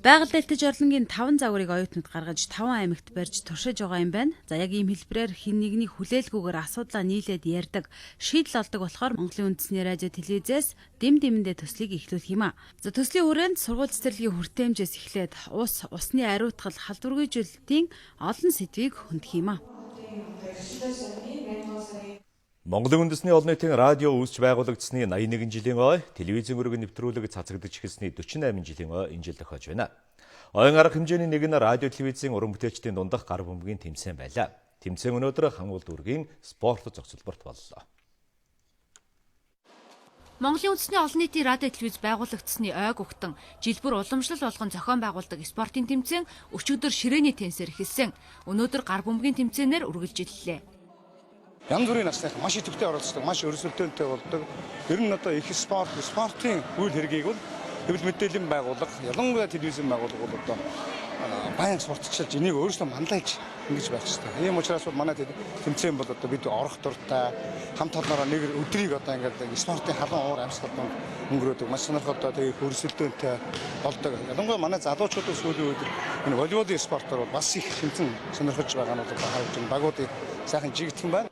Байгаль дэлтэй жорлонгийн 5 загварыг оюутнууд гаргаж 5 аймагт барьж туршиж байгаа юм байна. За яг ийм хэлбэрээр хэн нэгний хүлээлгүйгээр асуудлаа нийлээд ярьдаг, шийдэл олдог болохоор Монголын үндэсний радио телевизээс дэм дэмэндээ төслийг эхлүүлэх юм а. За төслийн хүрээнд сургууль цэцэрлэгийн хүртээмжээс эхлээд ус, усны ариутгал, халдваргүйжүүлэлтийн олон сэдвийг хөндөх юм а. Монголын үндэсний олон нийтийн радио үүсч байгуулагдсны 81 жилийн ой, телевизийн өргөн нэвтрүүлэг цацагдаж эхэлсний 48 жилийн ой энэ жил тохиож байна. Оюун арга хэмжээний нэг нь радио телевизийн уран бүтээлчдийн дундах гар бөмбөгийн тэмцээн байлаа. Тэмцээн өнөөдөр Хангул дүүргийн спорт зохицолборт боллоо. Монголын үндэсний олон нийтийн радио телевиз байгуулагдсны ойг угтан жил бүр уламжлал болгон зохион байгуулдаг спортын тэмцээн өчигдөр ширээний теннисээр эхэлсэн. Өнөөдөр гар бөмбөгийн тэмцээнээр үргэлжлэлээ. Янз бүрийн насныхан маш идэвхтэй оролцдог, маш өрсөлдөөнтэй болдог. Ер нь одоо их спортын үйл хэргийг бол хэвлэл мэдээллийн байгууллага, ялангуяа телевизийн байгууллага бол одоо баян сурталчилж энийг өөрсдөө манлайлж ингэж байх хэрэгтэй. Ийм учраас бол манай тэмцээн бол одоо бид орох дуртай, хамт олноороо нэг өдрийг одоо ингээд спортын халуун уур амьсгалд өнгөрөөдөг. Маш сонирхолтой, тэгээ өрсөлдөөнтэй болдог. Ялангуяа манай залуучуудын сүүлийн үед энэ волейболын спортоор бол бас их хэмжин сонирхож байгаа нь бол харагдаж байна. Багуудыг сайхан жигдхэн байна.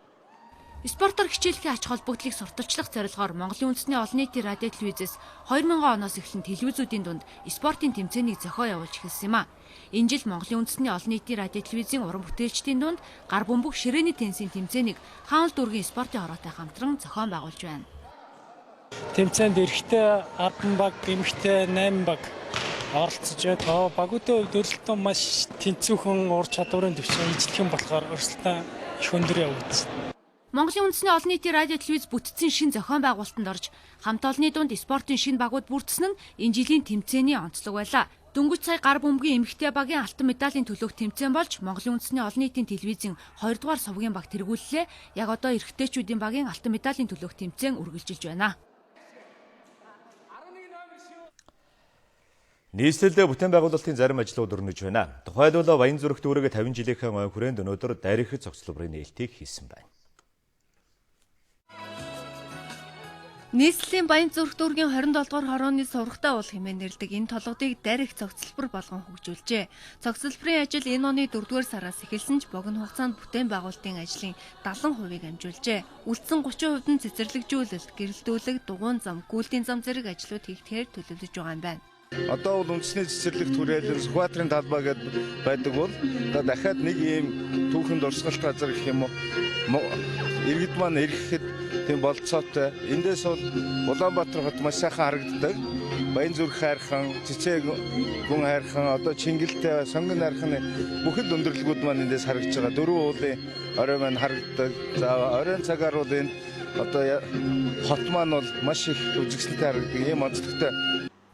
Спортоор хичээлхийн ач холбогдлыг сурталчлах зорилгоор Монголын үндэсний олон нийтийн радио телевизээс 2000 оноос эхлэн телевизүүдийн дунд спортын тэмцээнийг зохион явуулж эхэлсэн юм а. Энэ жил Монголын үндэсний олон нийтийн радио телевизийн уран бүтээлчдийн дунд гар бөмбөг ширээний теннисийн тэмцээнийг Хаанл дүүргийн спортын хороотой хамтран зохион байгуулж байна. Тэмцээнд эрэгтэй 10 баг, эмэгтэй 8 баг оролцож байна. Багуудын хувьд өрсөлдөөн маш тэнцвүүхэн, ур чадварын түвшин ижилхэн болохоор өрсөлдөөн их өндөр явагдсан. Монголын үндэсний олон нийтийн радио телевиз бүтцийн шин зохион байгуулалтанд орж хамт олонны дунд спортын шин багууд бүрдсэн нь энэ жилийн тэмцээний онцлог байлаа. Дөнгөж сая гар бөмбөгийн эмэгтэй багийн алтан медалийн төлөөх тэмцээн болж Монголын үндэсний олон нийтийн телевизийн 2 дугаар сувгийн баг тэргүүллээ. Яг одоо эрэгтэйчүүдийн багийн алтан медалийн төлөөх тэмцээн үргэлжилж байна. Нийслэлд бүтээн байгуулалтын зарим ажлууд өрнөж байна. Тухайлбал Баянзүрх дүүрэг 50 жилийнхээ ой хүрээнд өнөөдөр дарих цогцлборын нээлтийг хийсэн байна. Нийслэлийн Баянзүрх дүүргийн 27 дугаар хорооны сургатай уул хэмээн нэрлэдэг энэ толгодыг дарих цогцлбор болгон хөгжүүлжээ. Цогцлборын ажил энэ оны 4-р сараас эхэлсэн ч богино хугацаанд бүтээн байгуулалтын ажлын 70%-ийг амжуулжээ. Үлдсэн 30% нь цэцэрлэгжүүлэлт, гэрэлтүүлэг, дугуйн зам, гүйлтийн зам зэрэг ажлууд хийгдэхээр төлөвлөж байгаа юм байна. Одоо бол үндэсний цэцэрлэг түрээлэн Сүхбаатарын талбай гэдээ байдаг бол одоо дахиад нэг ийм түүхэн дурсгалт газар гэх юм уу иргэд маань ирэхэд тийм болцоотой. Эндээс бол Улаанбаатар хот маш сайхан харагддаг. Баянзүрх хайрхан, Цэцэг гүн хайрхан, одоо Чингэлтэй, Сонгон хайрханы бүхэл өндөрлөгүүд маань эндээс харагдаж байгаа. Дөрвөн уулын орой маань харагддаг. За оройн цагаар бол энэ одоо хот маань бол маш их үзэсгэлэнтэй харагддаг. Ийм онцлогтой.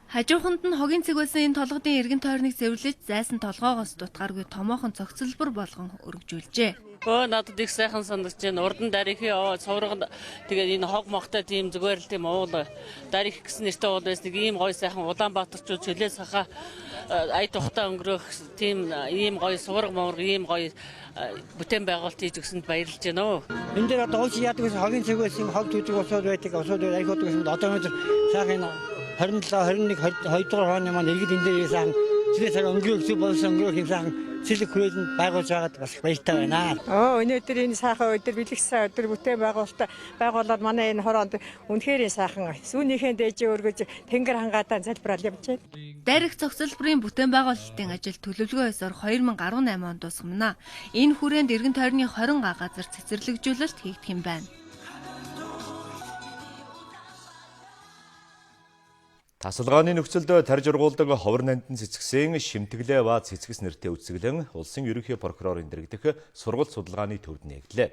Хажууханд нь хогийн цэг байсан энэ толгодын эргэн тойрныг цэвэрлэж зайсан толгоогоос дутгааргүй томоохон цогцлбор болгон өргөжүүлжээ. Өө надад их сайхан санагдаж байна. Урд нь дарихын цувраганд тэгээд энэ хог мохтой тийм зүгээр л тийм уул дарих гэсэн нэртэй уул байсан. Нэг ийм гоё сайхан Улаанбаатарчууд чөлөө сахаа ая тухтай өнгөрөөх тийм ийм гоё сувраг моврог ийм гоё бүтээн байгуулалт хийж өгсөнд баярлж байна. Энэ дээр одоо уус яадаг гэсэн хогийн цэг байсан, хог түүдэг усууд байдаг, усууд архиудаг гэсэн одоо өнөөдөр сайхан 27, 21, 22 дугаар хооны маань иргэд энэ дээр сайхан цэлээ цаг өнгөрөх зүг болсон өнгөрөх юм сайхан цэлэг хүрээлэнд байгуулж байгаад бас баяртай байна. Өнөөдөр энэ сайхан өдөр бэлэгсэн өдөр бүтээн байгуулалт байгуулаад манай энэ хороонд үнэхээр сайхан сүүнийхээ дээжээ өргөж тэнгэр хангаатаа залбираал явж байна. Дарих цогцлборын бүтээн байгуулалтын ажил төлөвлөгөө ёсоор 2018 онд дуусгана. Энэ хүрээнд эргэн тойрны 20 га газар цэцэрлэгжүүлэлт хийгдэх юм байна. Тасалгааны нөхцөлд тарж ургуулдаг ховор нандин цэцгсэн шимтгэлээ ба цэцгэс нэртэй үзэсгэлэн улсын ерөнхий прокурорын дэргэдэх сургалт судалгааны төвд нээгдлээ.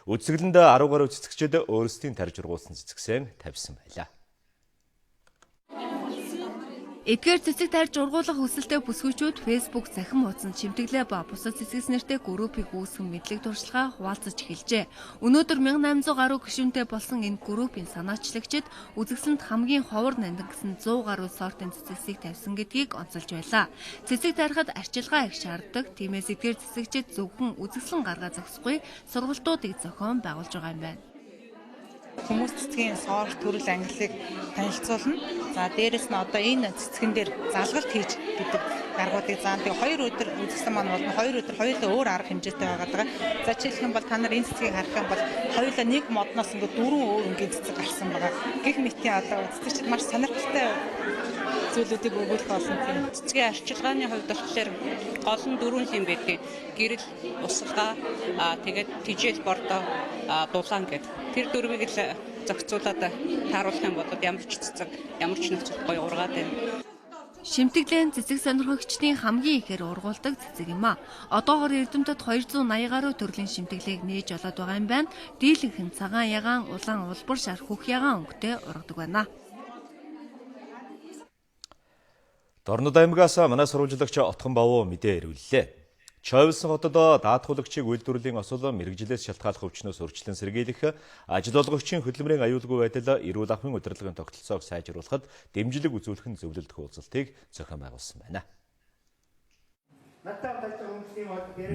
Үзэсгэлэнд 10 гаруй цэцгчид өөрсдийн тарж ургуулсан цэцгсээ тавьсан байлаа. Эдгээр цэцэг тарж ургуулах хүсэлтэй бүсгүйчүүд Facebook цахим хуудсанд шимтгэлээ ба бусад цэцгс нэртэй группийг үүсгэн мэдлэг туршлагаа хуваалцаж эхэлжээ. Өнөөдөр 1800 гаруй гишүүнтэй болсон энэ группийн санаачлагчид үзэсгэлэнт хамгийн ховор нандин гэсэн 100 гаруй сортын цэцэгсийг тавьсан гэдгийг онцолж байлаа. Цэцэг тарихад арчилгаа их шаарддаг. Тиймээс эдгээр цэцэгчид зөвхөн үзэсгэлэн гаргаа зогсохгүй сургалтуудыг зохион байгуулж байгаа юм байна. Хүмүүс цэцгийн сорт төрөл ангиллыг танилцуулна. За дээрэс нь одоо энэ цэцгэн дээр залгалт хийж гэдэг аргуудыг заана. Тэгээ 2 өдөр үзэсгэлэн маань болно. 2 өдөр хоёулаа өөр арга хэмжээтэй байгаад байгаа. За жишээлх юм бол та нар энэ цэцгийг харах юм бол хоёулаа нэг модноос ингээд 4 өөр өнгийн цэцэг гарсан байгаа. Гэх мэтийн одоо цэцэгчид маш сонирхолтой зүйлүүдийг өгүүлэх болсон тийм. Цэцгийн арчилгааны хувьд болохоор гол нь 4 юм байдаг. Гэрэл, усалгаа, тэгээд тижэл, бордоо, дулаан гэдэг. Тэр дөрвийг л зохицуулаад тааруулах юм бол ямар ч цэцэг, ямар ч нөхцөлд гоё ургаад байна. Шимтгэлэн цэцэг сонирхогчдын хамгийн ихээр ургуулдаг цэцэг юм а. Одоогор Эрдэмтэд 280 гаруй төрлийн шимтгэлийг нээж олоод байгаа юм байна. Дийлэнх нь цагаан ягаан, улаан улбар шар, хөх ягаан өнгөтэй ургадаг байна. Дорнод аймгаас манай сурвалжлагч Отхон Бавуу мэдээ ирүүллээ. Чойволсон хотод даатгуулагчийг үйлдвэрлэлийн осол мэргэжлээс шалтгааллах өвчнөөс урьдчилан сэргийлэх, ажил олгогчийн хөдөлмөрийн аюулгүй байдал, эрүүл ахуйн удирдлагын тогтолцоог сайжруулахад дэмжлэг үзүүлэх нь зөвлөлдөх уулзалтыг зохион байгуулсан байна.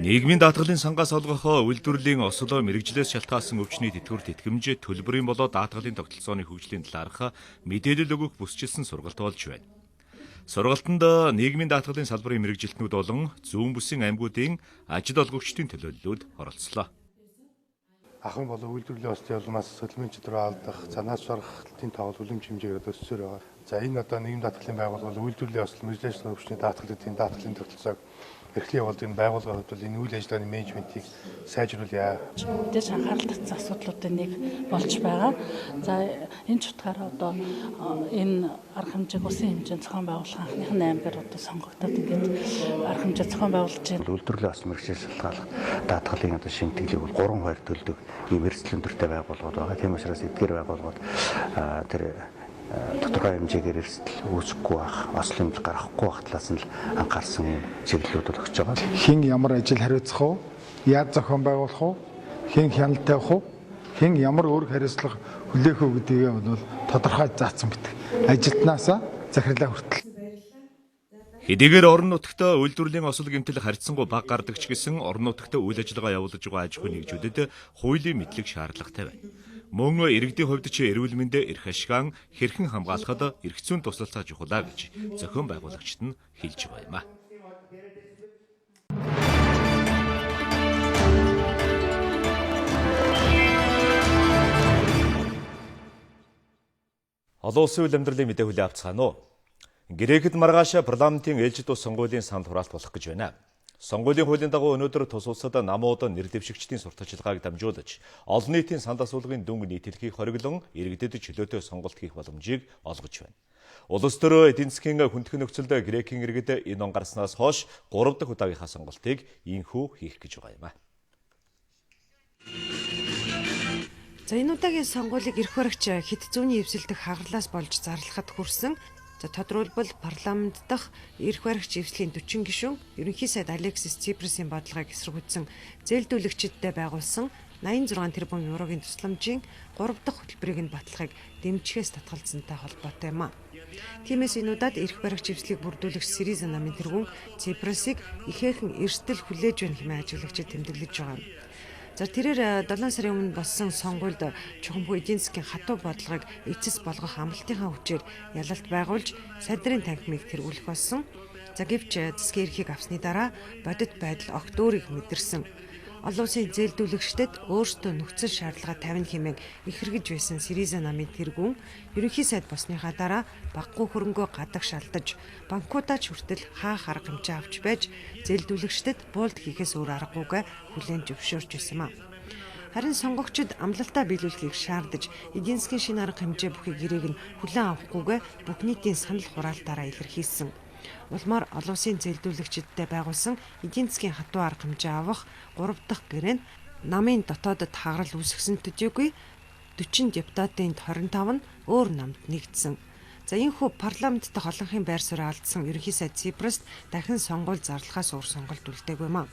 Нийгмийн даатгалын сангаас олгох үйлдвэрлэлийн осол мэргэжлээс шалтгаалсан өвчний тэтгэвэр тэтгэмж, төлбөрийн болоо даатгалын тогтолцооны хөгжлийн талаарх мэдээлэл өгөх бүсчилсэн сургалт болж байна. Сургалтанд нийгмийн даатгалын салбарын мэргэжилтнүүд болон зүүн бүсийн аймагуудын ажил олгогчдын төлөөллүүд оролцлоо. Ахуйн болон үйлдвэрлэлийн улсын улмаас хөдөлмөрийн чадвараа алдах, занаас шархлтын тоол хүлэмж хэмжээгээр өссөөр байгаа. За энэ одоо нийгмийн даатгалын байгууллага үйлдвэрлэлийн осол мэргэжлийн өвчний даатгал гэдэг даатгалын тогтолцоог эрхлэн явуулдаг энэ байгууллагын хувьд бол энэ үйл ажиллагааны менежментийг сайжруулъя. Мэдээж анхаарал татсан асуудлуудын нэг болж байгаа. За энэ ч утгаараа одоо энэ арга хэмжээг улсын хэмжээнд зохион байгуулах анхных нь аймгаар одоо сонгогдоод ингээд арга хэмжээ зохион байгуулж байна. Үйлдвэрлэлийн ос мэргэжил шалтгааллах даатгалын одоо шимтгэлийг бол 3 хоёр төлдөг ийм эрсдэл өндөртэй байгууллагууд байгаа. Тийм учраас эдгээр байгууллагууд тэр тодорхой хэмжээгээр эрсдэл үүсэхгүй байх, осол хэмжил гаргахгүй байх талаас нь л анхаарсан юм чиглэлүүд бол өгч байгаа. Хэн ямар ажил хариуцах вэ? Яаж зохион байгуулах вэ? Хэн хяналт тавих вэ? Хэн ямар үүрэг хариуцлага хүлээх вэ гэдгийг бол тодорхой заасан битг. Ажилтнаасаа захирлаа хүртэл. Хэдийгээр орон нутагт үйлдвэрлэлийн осол гэмтэл харьцангуй бага гардаг ч гэсэн орон нутагт үйл ажиллагаа явуулж байгаа аж ахуйн нэгжүүдэд хуулийн мэдлэг шаардлагатай байна. Мөн иргэдийн хувьд ч эрүүл мэндэ эрх ашигаа хэрхэн хамгаалахад эрх зүйн туслалцаа чухал гэж зохион байгуулагчид нь хэлж байгаа юм а. Олон улсын үйл амьдралын мэдээ хүлээн авцгаана уу? Грекэд маргааш парламентын ээлжид тус сонгуулийн санал хураалт болох гэж байна. Сонгуулийн хуулийн дагуу өнөөдөр тус улсад намууд нэр дэвшигчдийн сурталчилгааг дамжуулж олон нийтийн санал асуулгын дүнг нийтэлхийг хориглон иргэдэд чөлөөтэй сонголт хийх боломжийг олгож байна. Улс төрөө эдийн засгийн хүндхэн нөхцөлд Грекийн иргэд энэ он гарснаас хойш 3 дахь удаагийнхаа сонголтыг инхүү хийх гэж байгаа юм а. За энэ удаагийн сонгуулийг эрх баригч хэд зүүнний эвсэлдэх хагарлаас болж зарлахад хүрсэн. За тодруулбал парламент дахь эрх баригч эвслийн 40 гишүүн ерөнхий сайд Алексис Ципрасийн бодлогыг эсэргүүцсэн зээлдүүлэгчидтэй байгуулсан 86 тэрбум еврогийн тусламжийн 3 дахь хөтөлбөрийг нь батлахыг дэмжихээс татгалзсантай холбоотой юм а. Тиймээс энэ удаад эрх баригч эвслийг бүрдүүлэгч Сириза намын тэргүүн Ципрасыг ихээхэн эрсдэл хүлээж байна хэмээн ажиглагчид тэмдэглэж байгаа юм. За тэрээр 7 сарын өмнө болсон сонгуульд чухамхүү эдийн засгийн хатуу бодлогыг эцэс болгох амлалтынхаа хүчээр ялалт байгуулж сайдрын танхимыг тэргүүлэх болсон. За гэвч засгийн эрхийг авсны дараа бодит байдал огт өөрийг мэдэрсэн. Олон улсын зээлдүүлэгчдэд өөрсдөө нөхцөл шаардлага тавина хэмээн ихэргэж байсан Сириза намын тэргүүн ерөнхий сайд болсныхаа дараа багагүй хөрөнгөө гадагш алдаж банкудаа ч хүртэл хаах арга хэмжээ авч байж зээлдүүлэгчдэд буулт хийхээс өөр аргагүйгээ хүлээн зөвшөөрч байсан юм а. Харин сонгогчид амлалтаа биелүүлэхийг шаардаж эдийн засгийн шинэ арга хэмжээ бүхий гэрээг нь хүлээн авахгүйгээ бүх нийтийн санал хураалтаараа илэрхийлсэн. Улмаар олон улсын зээлдүүлэгчидтэй байгуулсан эдийн засгийн хатуу арга хэмжээ авах 3 дахь гэрээ нь намын дотоодод хагарал үүсгэсэн төдийгүй 40 депутатын 25 нь өөр намд нэгдсэн. За энэхүү парламент дахь олонхын байр суурь алдсан ерөнхий сайд Ципраст дахин сонгуул зарлахаас өөр сонголт үлдээгүй юм а.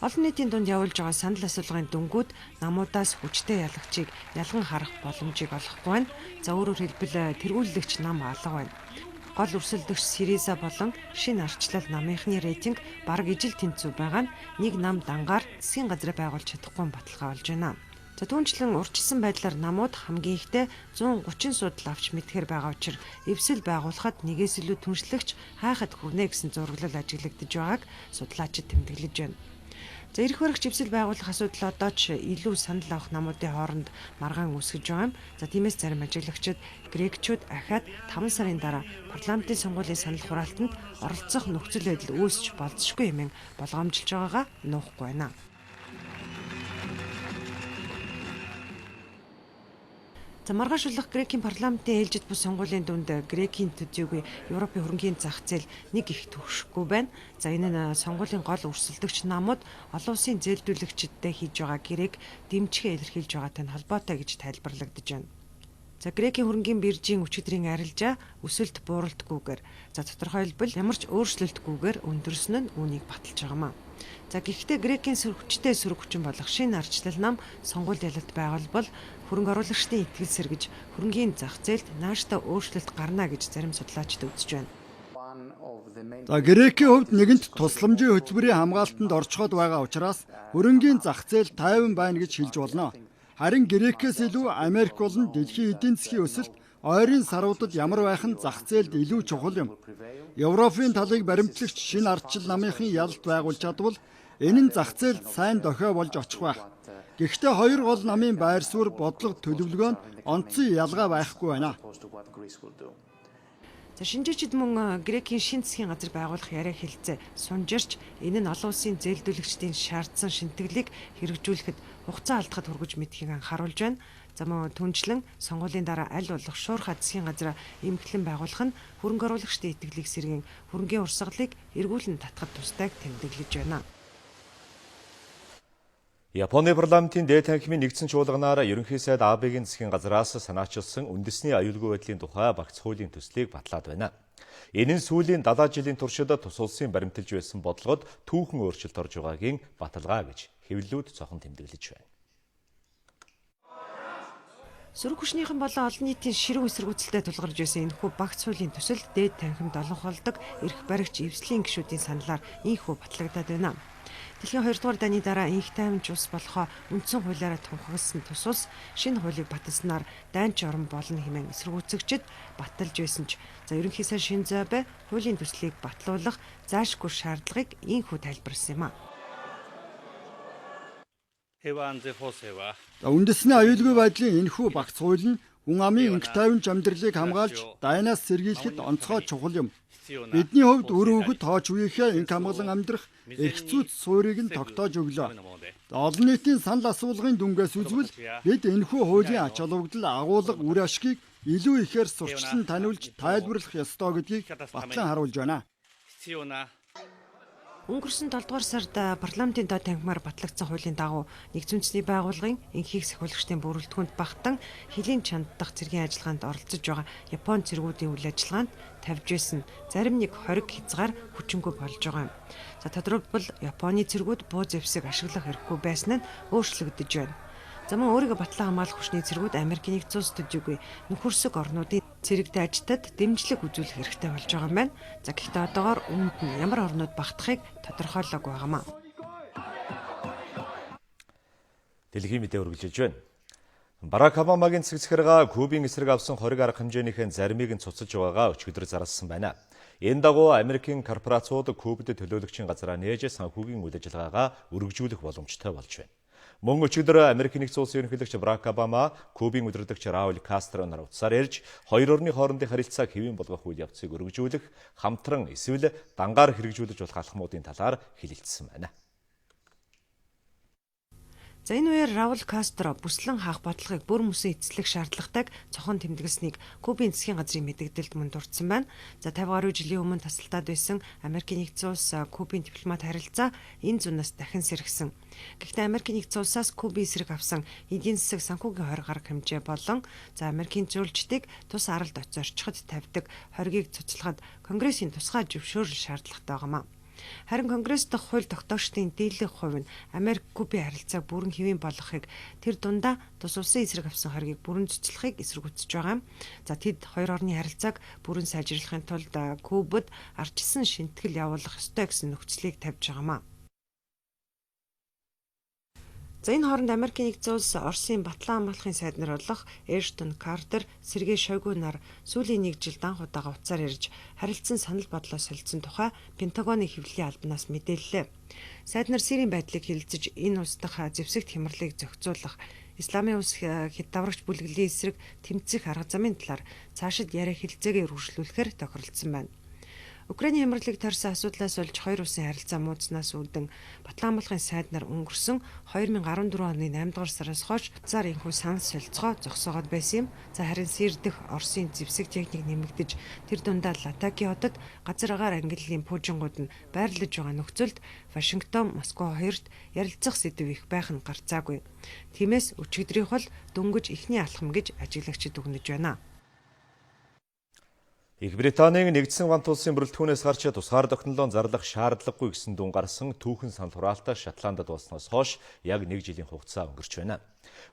Олон нийтийн дунд явуулж байгаа санал асуулгын дүнгууд намуудаас хүчтэй ялагчийг ялган харах боломжийг олохгүй байна. За өөрөөр хэлбэл тэргүүлэгч нам алга байна. Гол өрсөлдөгч Сириза болон шинэ арчлал намынхны рейтинг бараг ижил тэнцүү байгаа нь нэг нам дангаар засгийн газрыг байгуулж чадахгүй баталгаа болж байна. За түүнчлэн урьдчилсан байдлаар намууд хамгийн ихдээ 130 суудал авч мэдхээр байгаа учир эвсэл байгуулахад нэгээс илүү түншлэгч хайхад хүрнэ гэсэн зураглал ажиглагдаж байгааг судлаачид тэмдэглэж байна. За эрх баригч эвсэл байгуулах асуудал одоо ч илүү санал авах намуудын хооронд маргаан үүсгэж байгаа юм. За тиймээс зарим ажиглагчид грекчүүд ахаад 5 сарын дараа парламентын сонгуулийн санал хураалтанд оролцох нөхцөл байдал үүсч болзошгүй хэмээн болгоомжилж байгаагаа нуухгүй байна. За маргааш болох Грекийн парламентын ээлжид бус сонгуулийн дүнд Грекийн төдийгүй Европын хөрөнгийн зах зээл нэг их төвшөхгүй байна. За энэ нь сонгуулийн гол өрсөлдөгч намууд олон улсын зээлдүүлэгчидтэй хийж байгаа гэрээг дэмжихээ илэрхийлж байгаатай нь холбоотой гэж тайлбарлагдаж байна. За Грекийн хөрөнгийн биржийн өчигдрийн арилжаа өсөлт бууралтгүйгээр за тодорхойлбол ямар ч өөрчлөлтгүйгээр өндөрсөн нь үүнийг баталж байгаа юм а. За гэхдээ Грекийн хүчтэй сөрөг хүчин болох шинэ арчлал нам сонгуульд ялалт байгуулбал хөрөнгө оруулагчдын итгэл сэргэж хөрөнгийн зах зээлд нааштай өөрчлөлт гарна гэж зарим судлаачид үзэж байна. За Грекийн хувьд нэгэнт тусламжийн хөтөлбөрийн хамгаалтанд орчиход байгаа учраас хөрөнгийн зах зээл тайван байна гэж хэлж болно. Харин Грекээс илүү Америк болон дэлхийн эдийн засгийн өсөлт ойрын саруудад ямар байх нь зах зээлд илүү чухал юм. Европын талыг баримтлагч шинэ ардчил намынхан ялалт байгуулж чадвал энэ нь зах зээлд сайн дохио болж очих байх. Гэхдээ хоёр гол намын байр суурь, бодлого, төлөвлөгөө нь онцгой ялгаа байхгүй байна. За шинжээчид мөн Грекийн шин засгийн газар байгуулах яриа хэлцээ сунжирч энэ нь олон улсын зээлдүүлэгчдийн шаардсан шинтгэлийг хэрэгжүүлэхэд хугацаа алдахад хүргэж мэдхийг анхааруулж байна. За мөн түнчлэн сонгуулийн дараа аль болох шуурхай засгийн газраа эмхлэн байгуулах нь хөрөнгө оруулагчдын итгэлийг сэргээн хөрөнгийн урсгалыг эргүүлэн татахад тусдайг тэмдэглэж байна. Японы парламентын дээд танхимын нэгдсэн чуулганаар ерөнхий сайд Абегийн засгийн газраас санаачилсан үндэсний аюулгүй байдлын тухай багц хуулийн төслийг батлаад байна. Энэ нь сүүлийн 70 жилийн туршид тус улсын баримталж байсан бодлогод түүхэн өөрчлөлт орж байгаагийн баталгаа гэж хэвлэлүүд цохон тэмдэглэж байна. Сөрөг хүчнийхэн болон олон нийтийн ширүүн эсэргүүцэлтэй тулгарч байсан энэхүү багц хуулийн төсөл дээд танхимд олонхолдог эрх баригч эвслийн гишүүдийн саналаар ийнхүү батлагдаад байна. Дэлхийн 2 дугаар дайны дараа энх тайванч улс болохоо үндсэн хуулиараа тунхагласан тус улс шинэ хуулийг баталснаар дайнч орон болно хэмээн эсэргүүцэгчид баталж байсан ч за ерөнхий сайд Шинзо Абе хуулийн төслийг батлуулах заашгүй шаардлагыг ийнхүү тайлбарласан юм а. За үндэсний аюулгүй байдлын энэхүү багц хууль нь хүн амын энх тайванч амьдралыг хамгаалж дайнаас сэргийлэхэд онцгой чухал юм. Бидний хувьд үр хүүхэд тооч үеийнхээ энх амгалан амьдрах эрх зүйц суурийг нь тогтоож өглөө. Олон нийтийн санал асуулгын дүнгээс үзвэл бид энэхүү хуулийн ач холбогдол агуулга үр ашгийг илүү ихээр сурталчлан таниулж тайлбарлах ёстой гэдгийг батлан харуулж байна. Өнгөрсөн 7 дугаар сард парламентын доод танхимаар батлагдсан хуулийн дагуу нэгдсэн үндэсний байгууллагын энхийг сахиулагчдын бүрэлдэхүүнд багтан хөлийн чанд дахь цэргийн ажиллагаанд оролцож байгаа Япон цэргүүдийн үйл ажиллагаанд тавьж байсан зарим нэг хориг хязгаар хүчингүй болж байгаа юм. За тодорхойлбол Японы цэргүүд буу зэвсэг ашиглах эрхгүй байсан нь өөрчлөгдөж байна. За мөн өөрийгөө батлан хамгаалах хүчний цэргүүд Америкийн нэгдсэн улс төдийгүй нөхөрсөг орнуудын цэрэг дайчдад дэмжлэг үзүүлэх эрхтэй болж байгаа юм байна. За гэхдээ одоогоор үүнд нь ямар орнууд багтахыг тодорхойлоогүй байгаа маа. Дэлхийн мэдээ үргэлжлэж байна. Барак Обамагийн засаг захиргаа Кубын эсрэг авсан хориг арга хэмжээнийхээ заримыг нь цуцалж байгаагаа өчигдөр зарласан байна. Энэ дагуу Америкийн корпорациуд Кубад төлөөлөгчийн газраа нээж санхүүгийн үйл ажиллагаагаа өргөжүүлэх боломжтой болж байна. Мөн өчигдөр Америкийн нэгдсэн улсын ерөнхийлөгч Барак Обама Кубын удирдагч Рауль Кастро нар утсаар ярьж хоёр орны хоорондын харилцааг хэвийн болгох үйл явцыг өргөжүүлэх, хамтран эсвэл дангаар хэрэгжүүлж болох алхмуудын талаар хэлэлцсэн байна. За энэ үеэр Раул Кастро бүслэн хаах бодлогыг бүр мөсөн эцэслэх шаардлагатайг цохон тэмдэглэснийг Кубын засгийн газрын мэдэгдэлд мөн дурдсан байна. За 50 гаруй жилийн өмнө тасалдаад байсан Америкийн нэгдсэн улс Кубын дипломат харилцаа энэ зунаас дахин сэргсэн. Гэхдээ Америкийн нэгдсэн улсаас Кубын эсрэг авсан эдийн засаг санхүүгийн хориг арга хэмжээ болон за Америкийн жуулчдыг тус аралд очиорчход тавьдаг хоригийг цуцлахад Конгрессийн тусгай зөвшөөрөл шаардлагатай байгаа юм. Харин Конгресс дахь хууль тогтоогчдын дийлэнх хувь нь Америк Кубын харилцааг бүрэн хэвийн болгохыг тэр дундаа тус улсын эсрэг авсан хоргийг бүрэн цуцлахыг эсэргүүцэж байгаа юм. За тэд хоёр орны харилцааг бүрэн сайжруулахын тулд Кубад ардчилсан шинэтгэл явуулах ёстой гэсэн нөхцөлийг тавьж байгаа юм. За энэ хооронд Америкийн нэгдсэн улс Оросын Батлан хамгаалахын сайд нар болох Эштон Картер, Сергей Шойгу нар сүүлийн нэг жил данх удаага утсаар ярьж харилцан санал бодлоо солилцсон тухай Пентагоны хэвлэлийн албанаас мэдээллээ. Сайд нар Сирийн байдлыг хэлэлцэж энэ улс дахь зэвсэгт хямралыг зохицуулах, Исламын улс хэд даврагч бүлэглэлийн эсрэг тэмцэх арга замын талаар цаашид яриа хэлэлцээгээ үргэлжлүүлэхээр тохиролцсон байна. Украины хямралыг тойрсон асуудлаас болж хоёр улсын харилцаа муудснаас үүдэн Батлан хамгаалахын сайд нар өнгөрсөн 2014 оны 8 дугаар сараас хойш зар энхүү санал солилцоо зогсоогоод байсан юм. За харин Сир дэх Оросын зэвсэг техник нэмэгдэж тэр дундаа Латаки хотод газар агаар ангиллын пуужингууд нь байрлаж байгаа нөхцөлд Вашингтон, Москва хоёрт ярилцах сэдэв их байх нь гарцаагүй. Тиймээс өчигдрийнх бол дөнгөж эхний алхам гэж ажиглагчид дүгнэж байна. Их Британийн нэгдсэн вант улсын бүрэлдэхүүнээс гарч тусгаар тогтнолоо зарлах шаардлагагүй гэсэн дүн гарсан түүхэн санал хураалтаа Шотландд болсноос хойш яг нэг жилийн хугацаа өнгөрч байна.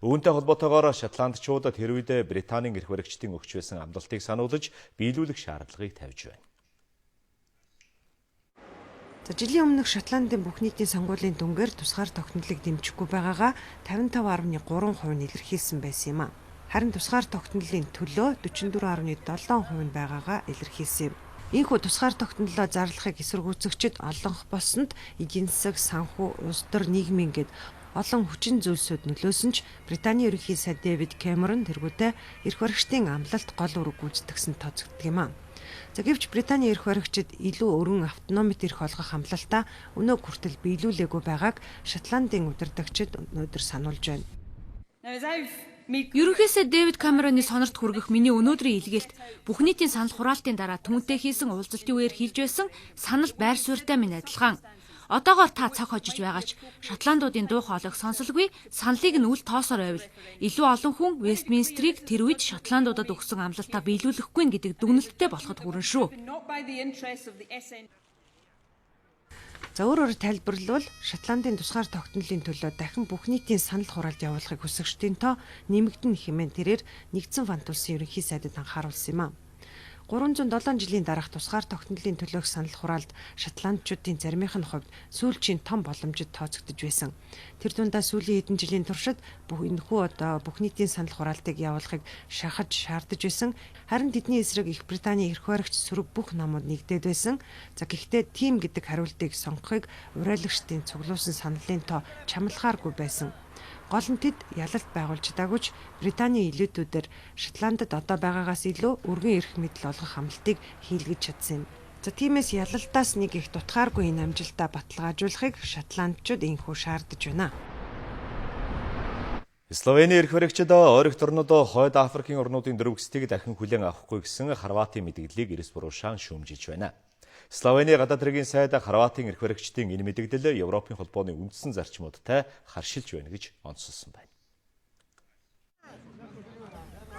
Үүнтэй холбоотойгоор шотландчууд тэр үедээ Британийн эрх баригчдын өгч байсан амлалтыг сануулж биелүүлэх шаардлагыг тавьж байна. За жилийн өмнөх Шотландын бүх нийтийн сонгуулийн дүнгээр тусгаар тогтнолыг дэмжихгүй байгаагаа 55.3% нь илэрхийлсэн байсан юм а. Харин тусгаар тогтнолын төлөө 44.7% нь байгаагаа илэрхийлсэн юм. Ийхүү тусгаар тогтнолоо зарлахыг эсэргүүцэгчид олонх болсонд эдийн засаг, санхүү, улс төр, нийгмийн гээд олон хүчин зүйлсүүд нөлөөсөн ч Британий ерөнхий сайд Дэвид Кэмерон тэргүүтээ эрх баригчдын амлалт гол үүрэг гүйцэтгэсэн тооцогддог юм а. За гэвч Британий эрх баригчид илүү өргөн автономит эрх олгох амлалтаа өнөө хүртэл биелүүлээгүй байгааг Шотландын удирдагчид өнөөдөр сануулж байна. Ерөнхий сайд Дэвид Камероны сонорт хүргэх миний өнөөдрийн илгээлт бүх нийтийн санал хураалтын дараа түүнтэй хийсэн уулзалтын үеэр хэлж байсан санал байр суурьтай минь адилхан. Одоогоор та цог хожиж байгаа ч Шотландуудын дуу хоолойг сонсолгүй саналыг нь үл тоосоор байвал илүү олон хүн Вестминстерийг тэр үед Шотландуудад өгсөн амлалтаа биелүүлэхгүй нь гэдэг дүгнэлттэй болоход хүрнэ шүү. За, өөрөөр тайлбарлавал, Шотландын тусгаар тогтнолын төлөө дахин бүх нийтийн санал хураалт явуулахыг хүсэгчдийн тоо нэмэгдэнэ хэмээн тэрээр Нэгдсэн Франц улсын ерөнхий сайдад анхааруулсан юм а. 307 жилийн дараах тусгаар тогтнолын төлөөх санал хураалд шотландчуудын заримынх нь хувьд сүүлчийн том боломжид тооцогдож байсан. Тэр дундаа сүүлийн хэдэн жилийн туршид бүх энэхүү одоо бүх нийтийн санал хураалтыг явуулахыг шахаж шаардаж байсан. Харин тэдний эсрэг Их Британий эрх баригч сөрөг бүх намууд нэгдээд байсан. За, гэхдээ тийм гэдэг хариултыг сонгохыг уриалагчдын цуглуулсан саналын тоо чамлахааргүй байсан. Гол нь тэд ялалт байгуулж чадаагүй ч Британий элитүүдээр Шотландад одоо байгаагаас илүү өргөн эрх мэдэл олгох амлалтыг хийлгэж чадсан юм. За, тиймээс ялалтаас нэг их дутгааргүй энэ амжилтаа баталгаажуулахыг шотландчууд ийнхүү шаардаж байна. Словений эрх баригчид ойрогт орнууд Хойд Африкийн орнуудын дөрвөгсдийг дахин хүлээн авахгүй гэсэн Хорватын мэдэгдлийг эрс буруушаан шүүмжиж байна. Словений гадаад хэргийн сайд Хорватын эрх баригчдын энэ мэдэгдэл Европын холбооны үндсэн зарчмуудтай харшилж байна гэж онцолсон байна.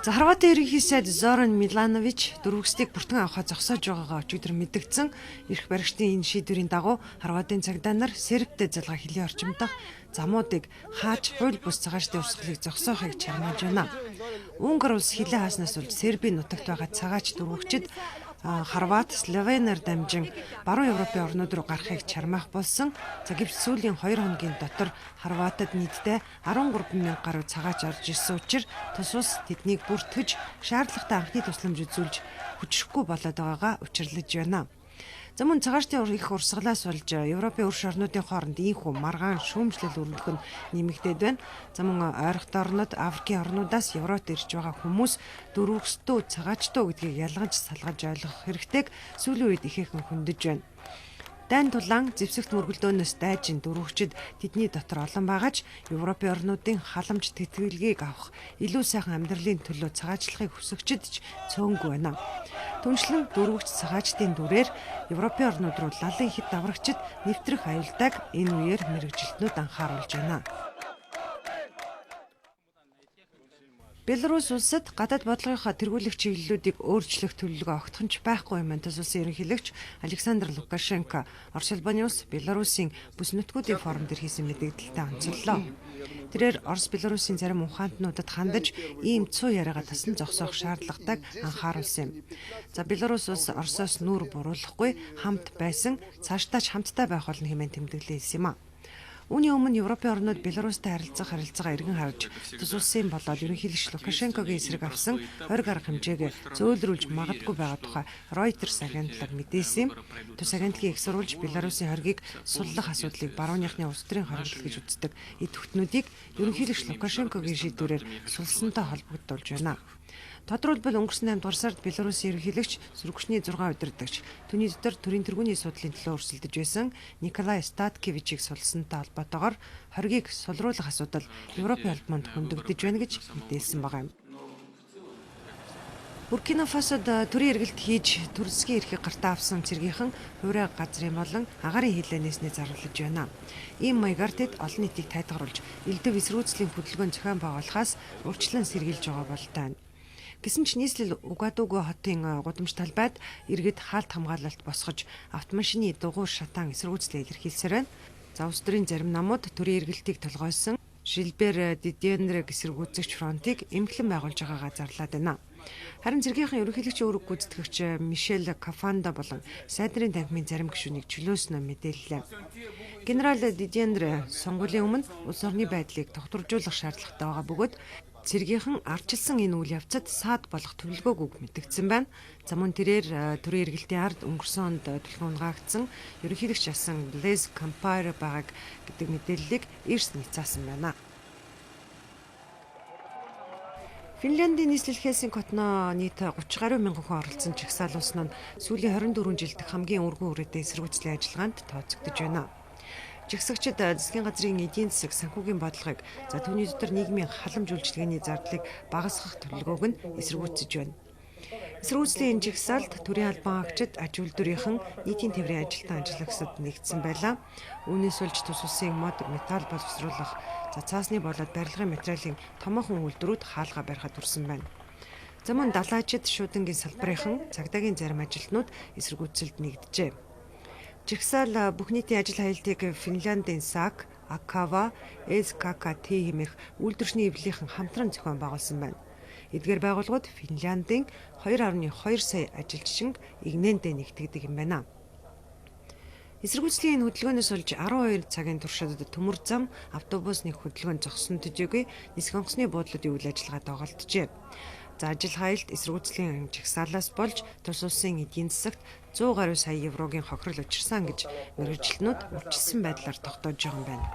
За, Хорватын ерөнхий сайд Зоран Миланович дөрвөгсдийг бүртгэн авахаа зогсоож байгаагаа өчигдөр мэдэгдсэн. Эрх баригчдын энэ шийдвэрийн дагуу Хорватын цагдаа нар Сербтэй залгаа хөлийн орчим дахь замуудыг хааж хууль бус цагаачдын урсгалыг зогсоохыг чармааж байна. Унгар улс хилээ хааснаас болж Сербийн нутагт байгаа цагаач дөрвөгчид Хорват, Словенаар дамжин Баруун Европын орнууд руу гарахыг чармаах болсон. За, гэвч сүүлийн 2 хоногийн дотор Хорватад нийтдээ 13 мянга гаруй цагаач орж ирсэн учраас тус улс тэднийг бүртгэж шаардлагатай анхны тусламж үзүүлж хүчрэхгүй болоод байгаагаа учирлаж байна. За, мөн цагаачдын их урсгалаас болж Европын өрш орнуудын хооронд ийнхүү маргаан шүүмжлэл өрнөх нь нэмэгдээд байна. За, мөн ойрхот орнууд, Африкийн орнуудаас Европт ирж байгаа хүмүүс дөрвөгсдөө цагаачдөө гэдгийг ялгаж салгаж ойлгох хэрэгтэйг сүүлийн үед ихээхэн хөндөж байна. Дайн тулаан зэвсэгт мөргөлдөөнөөс дайжин дөрвөгчид тэдний дотор олон байгаа ч Европын орнуудын халамж тэтгэлгийг авах илүү сайхан амьдралын төлөө цагаачлахыг хүсэгчид ч цөөнгүй байна. Түншлэн дөрвөгч цагаачдын дүрээр Европын орнууд руу лалын хэд даврагчид нэвтрэх аюултайг энэ үеэр мэргэжилтнүүд анхааруулж байна. Беларусь улсад гадаад бодлогынхоо тэргүүлэх чиглэлүүдийг өөрчлөх төлөвлөгөө огтхон ч байхгүй юм. Тус улсын ерөнхийлөгч Александр Лукашенко Орос улбаны улс Беларусын бүс нутгуудын форум дээр хийсэн мэдээлэлтэй онцоллоо. Тэрээр Орос Беларусын зарим ухаантнуудад хандаж ийм цуу яриагаа тасан зогсоох шаардлагатайг анхааруулсан юм. За, Беларусь улс Оросоос нүүр буруулахгүй хамт байсан, цаашдаа ч хамттай байх болно хэмээн тэмдэглээ хэлсэн юм а. Үүний өмнө Европын орнууд Беларустай харилцах харилцаагаа эргэн харж тус улсын болоод ерөнхийлөгч Лукашенкогийн эсрэг авсан хориг арга хэмжээг зөөлрүүлж магадгүй байгаа тухай Reuters агентлаг мэдээсэн юм. Тус агентлагийн их сурвалж Беларусын хоргийг суллах асуудлыг барууныхны улс төрийн хоригдол гэж үздэг идэвхтнүүдийг ерөнхийлөгч Лукашенкогийн шийдвэрээр сулсантай холбогдуулж байна. Тодорхойлбол, өнгөрсөн 8 дугаар сард Беларусын ерөнхийлөгч, сөргөчний 6 удирдагч, түүний дотор төрийн тэргүүний судлалын төлөө өрсөлдөж байсан Николай Статкевичийг сулсантай холбоотойгоор хоргийг сулруулах асуудал Европын холбоонд хөндөгдөж байна гэж мэдээлсэн байгаа юм. Буркина Фасод төрийн эргэлт хийж төрөлсгийн эрхийг гартаа авсан цэргийнхэн хувраа газрын болон агаарын хилээнээснээ зарлаж байна. Ийм маягаар тэд олон нийтийг тайтгаруулж элдв эсэргүүцлийн хөдөлгөөн зохион байгуулахаас урьдчилан сэргийлж байгаа бололтой байна. Гэсэн ч нийслэл Угадугу хотын гудамж талбайд иргэд хаалт хамгаалалт босгож автомашины дугуй шатаан эсэргүүцлээ илэрхийлсээр байна. За, улс төрийн зарим намууд төрийн эргэлтийг толгойлсон Жилбер Диденрэг эсэргүүцэгч фронтыг эмхлэн байгуулж байгаагаа зарлаад байна. Харин цэргийнхэн ерөнхийлөгчийн үүрэг гүйцэтгэгч Мишель Кафанда болон сайд нарын танхимын зарим гишүүнийг чөлөөснөө мэдээллээ. Генерал Диденре сонгуулийн өмнө улс орны байдлыг тогтворжуулах шаардлагатай байгаа бөгөөд цэргийнхэн ардчилсан энэ үйл явцад саад болох төлөвлөгөөгүй мэдэгдсэн байна. За, мөн тэрээр төрийн эргэлтийн ард өнгөрсөн онд түлхэн унгаагдсан ерөнхийлөгч асан Блез Кампайр байгааг гэдэг мэдээллийг эрс няцаасан байна. Финляндийн нийслэл Хельсинки хотноо нийт 30 гаруй мянган хүн оролцсон жагсаалуулсан нь сүүлийн 24 жилд хамгийн өргөн үрээтэй эсэргүүцлийн ажиллагаанд тооцогдож байна. Жагсагчид засгийн газрын эдийн засаг санхүүгийн бодлогыг, за түүний дотор нийгмийн халамж үйлчилгээний зардлыг багасгах төлөвлөгөөг нь эсэргүүцэж байна. Эсэргүүцлийн энэ жагсаалд төрийн албан агчид, аж үйлдвэрийнхэн, нийтийн тээврийн ажилтан ажиллагсад нэгдсэн байлаа. Үүнээс болж тус улсын мод, металл боловсруулах, за цаасны болоод барилгын материалын томоохон үйлдвэрүүд хаалгаа барихад хүрсэн байна. За мөн далайчид, шуудангийн салбарынхан, цагдаагийн зарим ажилтнууд эсэргүүцэлд нэгджээ. Жагсаал бүх нийтийн ажил хаялтыг Финляндийн САК, АКАВА, СККТ хэмээх үйлдвэрчний эвлэлийнхэн хамтран зохион байгуулсан байна. Эдгээр байгууллагууд Финляндийн 2.2 сая ажилчинг игнэндээ нэгтгэдэг юм байна. Эсэргүүцлийн энэ хөдөлгөөнөөс болж 12 цагийн туршид төмөр зам автобусны хөдөлгөөн зогссон төдийгүй нисэх онгоцны буудлуудын үйл ажиллагаа доголджээ. За ажил хаялт эсэргүүцлийн жагсаалаас болж тус улсын эдийн засагт 100 гаруй сая еврогийн хохирол учирсан гэж мэргэжилтнүүд урьдчилсан байдлаар тогтоож байгаа юм байна.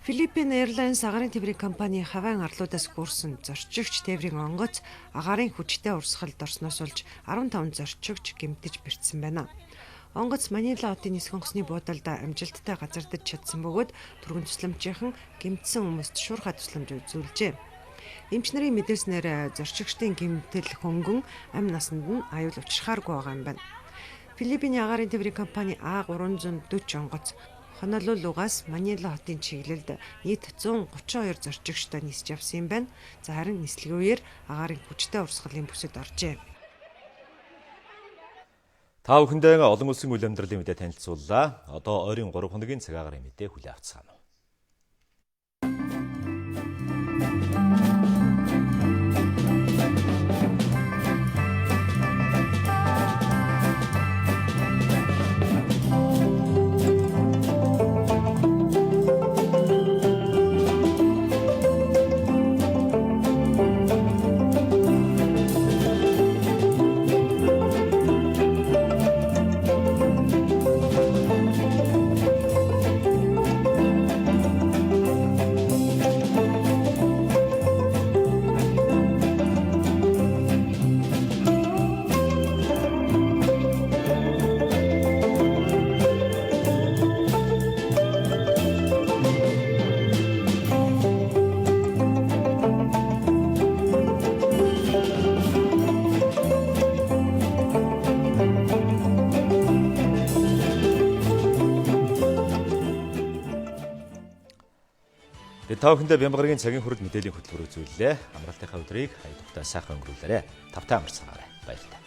Филиппин Airlines агаарын тээврийн компани Хавайн арлуудаас хөөрсөн зорчигч тээврийн онгоц агаарын хүчтэй урсгалд орсноос болж 15 зорчигч гэмтэж бэртсэн байна. Онгоц Манила хотын нисэх онгоцны буудалд амжилттай газардаж чадсан бөгөөд түргэн тусламжийнхан гэмтсэн хүмүүст шуурхай тусламж үзүүлжээ. Эмч нарын мэдээлснээр зорчигчдын гэмтэл хөнгөн амь насанд нь аюул учрахааргүй байгаа юм байна. Филиппиний агаарын тээврийн компани А340 онгоц Хонолулугаас Манила хотын чиглэлд нийт 132 зорчигчтой нисэж явсан юм байна. За харин нислэгийн үеэр агаарын хүчтэй урсгалын бүсэд оржээ. Та бүхэндээ олон улсын үйл амьдралын мэдээ танилцууллаа. Одоо ойрын 3 хоногийн цаг агаарын мэдээ хүлээн авцгаана. Та бүхэндээ Бямбагаргийн цагийн хүрэл мэдээллийн хөтөлбөр үзүүллээ. Амралтынхаа өдрийг аюултай сайхан өнгөрүүлээрэй. Тавтай амарцгаарай. Баярлалаа.